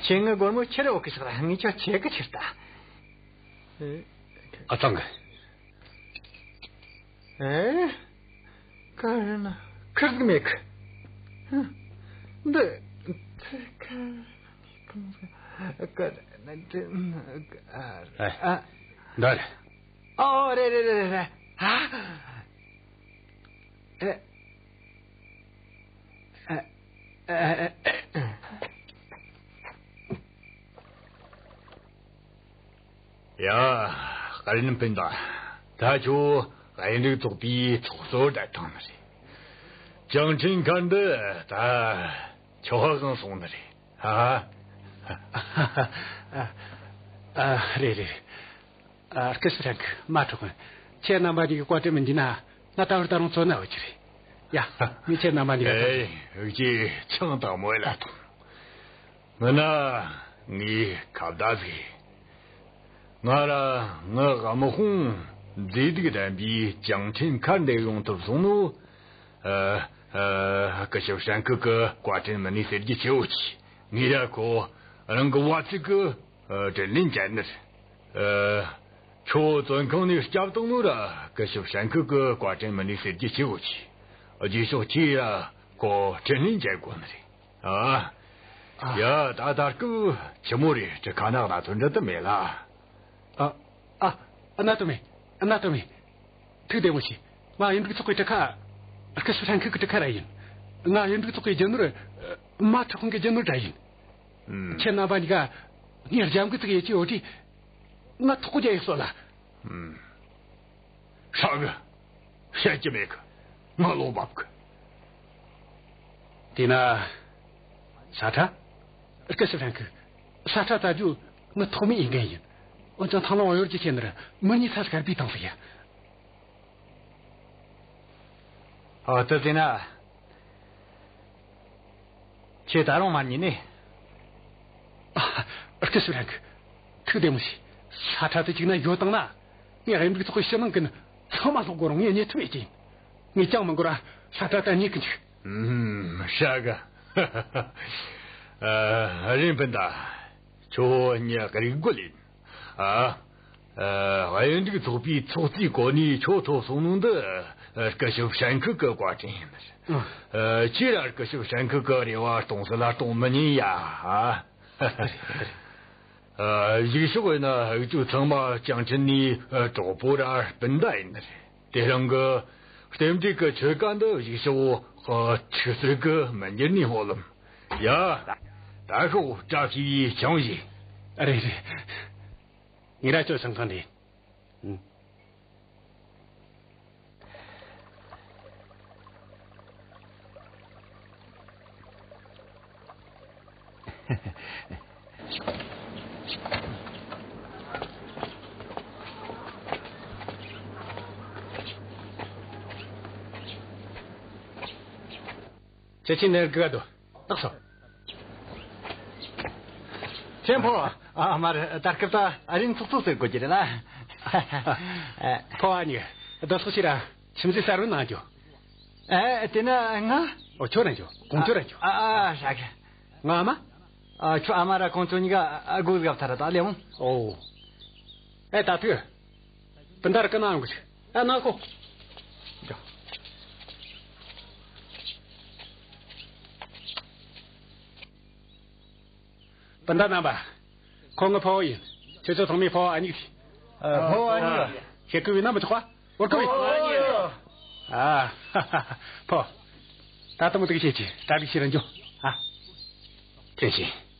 ཁྱེད་ངའི་སྒོར་མོ་ཁྱེར་ཡོད་གི་ཟེར་ར། ངས་ཁྱོད་ཁྱེར་གི་ཁྱེར་ད། ཨ། ཚང་གི། ཨེ། ཀ་རེ་ན་ཁིར་གི་མེད་གི། འདི། ཀ་རེ་ན་དེ། ཨ། ཨ། འདི་རེད། ཨོ། རེད་རེད་རེད་རེད། ཨ། ཨེ། ཨ། ཨ། ཨ། ཡ། བཀའ་དྲིན་སྤུན་ཟླ། ད་ཁྱོད་དབྱིན་འབྲུག་ཚོགས་པའི་ཚོགས་གཙོ་བསྡད་བཏང་ནི་རེད། ཅང་ཁྲིན་མཁར་འདི་ད་ཁྱོད་གང་སོང་ནི་རེད། ཨ། ཨ། ཨ། རེད་རེད། ཨ། སྐུ་ཞབས་ཧྲན་ཁི། མ་འཕྲོག་གི། ཁྱེད་རྣམ་པ་གཉིས་ཀྱི་བཀའ་དྲིན་མི་འཇུག་ན། ང་ད་བར་ད་རུང་བཙོན་ན་ཡོད་རྒྱུ་རེད། ཡ། ངས་ཁྱེད་རྣམ་པ་གཉིས་ཀ། ཨེ། འུ་ཅག་ཆང་དང་མོ་ལ་ཐོངས། ང་ན་ངའི་ཁ་བརྡ་ཟིག། ང་ར་ངའི་དམག་དཔུང་མཛེས་སྡུག་ལྡན་པའི་ཅང་ཁྲིན་མཁར་འདིར་ཡོང་ཐུབ་སོང་ནོ། ཨ། ཨ། སྐུ་ཞབས་ཧྲན་ཁི་གི་བཀའ་དྲིན་མིན་ནི་ཟེར་རྒྱུ་ཆེ་བོ་ཅིག། ངས་ར་ཁོ་རང་གི་བ་ཚིགས་གི། ཨ། དྲིན་ལན་འཇལ་ནི་རེད། ཨ། ཁྱོད་བཙོན་ཁང་ནས་སྐྱོབ་བཏང་ནོ་ར་སྐུ་ཞབས་ཧྲན་ཁི་གི་བཀའ་དྲིན་མིན་ནི་ཟེར་རྒྱུ་ཆེ་བོ་ཅིག། རྗེས་ཕྱོགས་ཁྱེད་ར་ཁོ་དྲིན་ལན་འཇལ་དགོས་ནི་རེད། ཨ། ཨ། ཡ། ད་ད་སྐབས་ཆི་མོ་རེད། གྲུ་ཁ་ནང་ན་ཐོན་འདྲ་དུ་མེད་ལ། ཨ། ཨ། ཨ། ན་དུ་མེད། ཨ། ན་དུ་མེད། ཐུགས་བདེ་མོ་བྱོས། ང་གཡུ་འབྲུག་ཚོགས་པའི་གྲུ་ཁ། སྐུ་ཞབས་ཧྲན་ཁི་གི་གྲུ་ཁ་ར་ཡིན། ང་གཡུ་འབྲུག་ཚོགས་པའི་རྒྱུ་ནོར། མ་འཕྲོག་གོང་གི་རྒྱུ་ནོར་ར་ཡིན། ཨུམ། ཁྱེད་རྣམ་པ་གཉིས་ཀ་ངའི་རྒྱབ་འགལ་ཙིག་ཡེད་ཀྱི་ཡོད་དུས། ང་ཐོག་རྒྱག་ཡེ་སོང་ལ། ཨུམ། ཧྲ་གི། བཤད་རྒྱུ་མེད་གི། ང་བློ་བབ་གི། དེས་ན། ས་ཁྲ། སྐུ་ཞབས་ཧྲན་ཁི། ས་ཁྲ་བཙལ་རྒྱུ་ངའི་ཐོག་མའི་འོས་འགན་ཡིན། འོན་ཀྱང་ཐང་ལང་བ་ཡོར་གྱི་ཁྱེད་ནར་མི་གཉིས་ས་ཤར་བུད་བཏང་ཟིག་ཡ། ཨོ། དེ་ཟེར་ན། ཁྱེད་ད་རུང་མ་ཉན་ནི། ཨ། སྐུ་ཞབས་ཧྲན་ཁི། ཐུགས་བདེ་མོ་བྱོས། ས་ཁྲ་དེ་གཅིག་ན་ཡོད་བཏང་ན། ངས་གཡུ་འབྲུག་ཚོགས་པའི་ཕྱི་ནང་གི་ཚང་མ་སློག་དགོས་རུང་ངས་ཉན་ཐུབ་ཡེ་ཀྱི་ཡིན། ངས་ཅང་མི་འགོར་ར་ས་ཁྲ་ད་རྙེད་གི་འཇུག། ཨུམ། ཧྲ་གི། ཨ། རིན་སྤུན་ཟླ། ཁྱོད་ངའི་རིག་རྒོལ་ཡིན། ཨ། ཨ། གཡུ་འབྲུག་ཚོགས་པའི་ཚོགས་གཙོའི་གོ་གནས་ཁྱོད་ཐོབ་སོང་ནོ་འདི། ཨ། སྐུ་ཞབས་ཧྲན་ཁི་གི་བཀའ་དྲིན་ཡིན། ཨ། ཨ། ཁྱེད་ར་སྐུ་ཞབས་ཧྲན་ཁི་གི་རེ་བ་སྟོང་ཟད་ལ་གཏོང་མི་ཉན་ཡ། ཨ། ཨ། གཞུག་ཕྱོགས་ཡིན་ན་འུ་ཅོ་ཚང་མ་ཅང་ཁྲིན་ནི་གྲོགས་པོ་ར་སྤུན་ཟླ་ཡིན། དེ་རིང་གི་རྟེན་འབྲེལ་གི་ཆོ་ག་འདི་གཞུག་ཕྱོགས་འཁྲུག་རྩོད་གི་མི་འགྱུར་ནི་སྨོན་ལམ། ཡ། ད་ཤོག། བཀྲ་ཤིས་པའི་ཆང་བཞེས། རེད་རེད། ངས་ར་ཁྱོད་སང་གང་རེད། ཨུ། ཁྱེད་ཀྱིས་ནས་དགོས་དོ། ལགས་སོ། ཆེན་ཕོ། ཨ། མར་ད་སྐབས་ད་ཨ་རིན་ཚོགས་གཙོ་ཟེར་དགོས་ཀྱི་རེད་ལ། ཕོ་བ་གཉིས་བདག་སོགས་ཤིག་ར་ཁྱིམ་མཚེས་གསར་བའི་ནང་འགྱོ། ཨ། དེ་ན་ང་། ཨོ། ཁྱོད་ར་འགྱོ། གོང་ཁྱོད་ར་འགྱོ། ཨ། ཨ། ཧྲ་གི། ང་ཨ་མ། ཨ། ཁྱོད་ཨ་མ་ར་ཁོང་ཚོ་གཉིས་ཀ་ཨ་སྒོ་ཟིག་ཐ་ར་ད་ལེ་འོང་། ཨོ། ཨེ། ད་ཐུག། སྤུན་ཟླ་ར་ཀ་ན་ཡོང་གི། ཨ། ན་ཁོ། སྤུན་ཟླ་རྣམ་པ། ཁོང་ངའི་ཕོ་བོ་ཡིན། ཁྱེད་ཚོ་ཚང་མའི་ཕོ་བོ་ཨ་མྱེས་རེད། ཨ། ཕོ་བོ་ཨ་མྱེས། ཤེས་གི་ཡོད་ན་མི་ཆོག་པ། བོར་གི་ཡོད། ཨ། ཕོ། ད་ལྟ་མོ་དེ་གི་ཁྱེད་ཀྱིས་གྲ་སྒྲིག་བྱེད་ར་འགྱོ། ཨ། ཐེངས་ཤིག།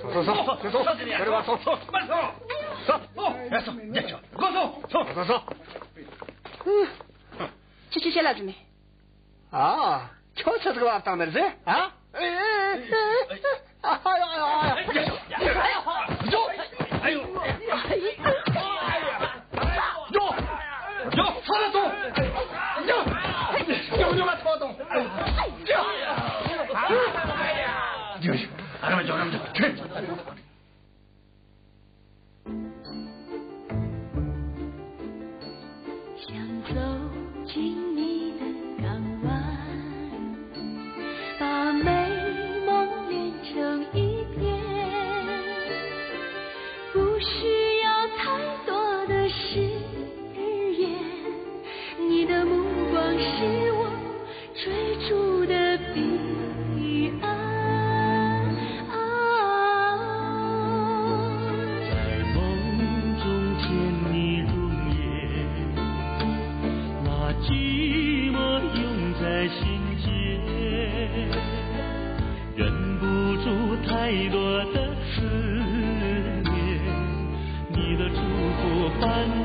走走走走走，别这边走走，慢走，走走，别走，别走，走走走走走。 ཁྱེད་ཆོས་བཤད་ལ་རྫུན་མེད། ཨ། ཁྱོད་ཆི་ཟིག་བབས་བཏང་ནི་རེད་ཟེ། ཨ། ཨ་ཡོ་ཨ་ཡོ་ཨ་ཡོ། ཡོ། ཨ་ཡོ། ཨ་ཡོ། ཡོ། ཡོ། ཚ་ལ་ཐོངས། ཡོ། ཡོ་ཡོ་ལ་ཐོངས་ཐོངས། ཡོ། ཡོ། ཨ་ར་མ་ཇོ་ར་མ་ཇོ། ཁྱོད། 想走进你的港湾，把美梦连成一片，不需要太多的誓言。你的目光是我 追逐的彼岸。在梦中见你容颜，那寂寞涌在心间，忍不住太多的思念。你的祝福伴我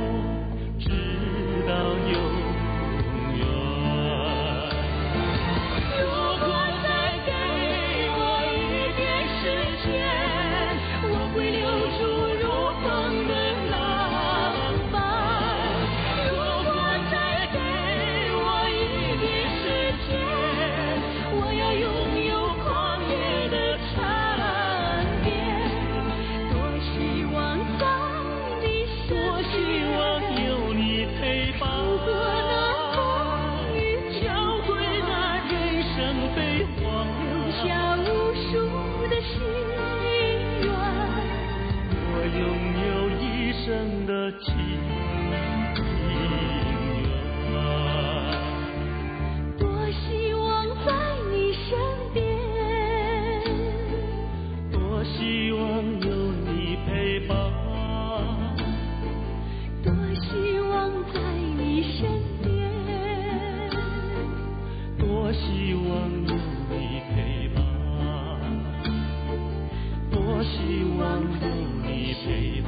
Say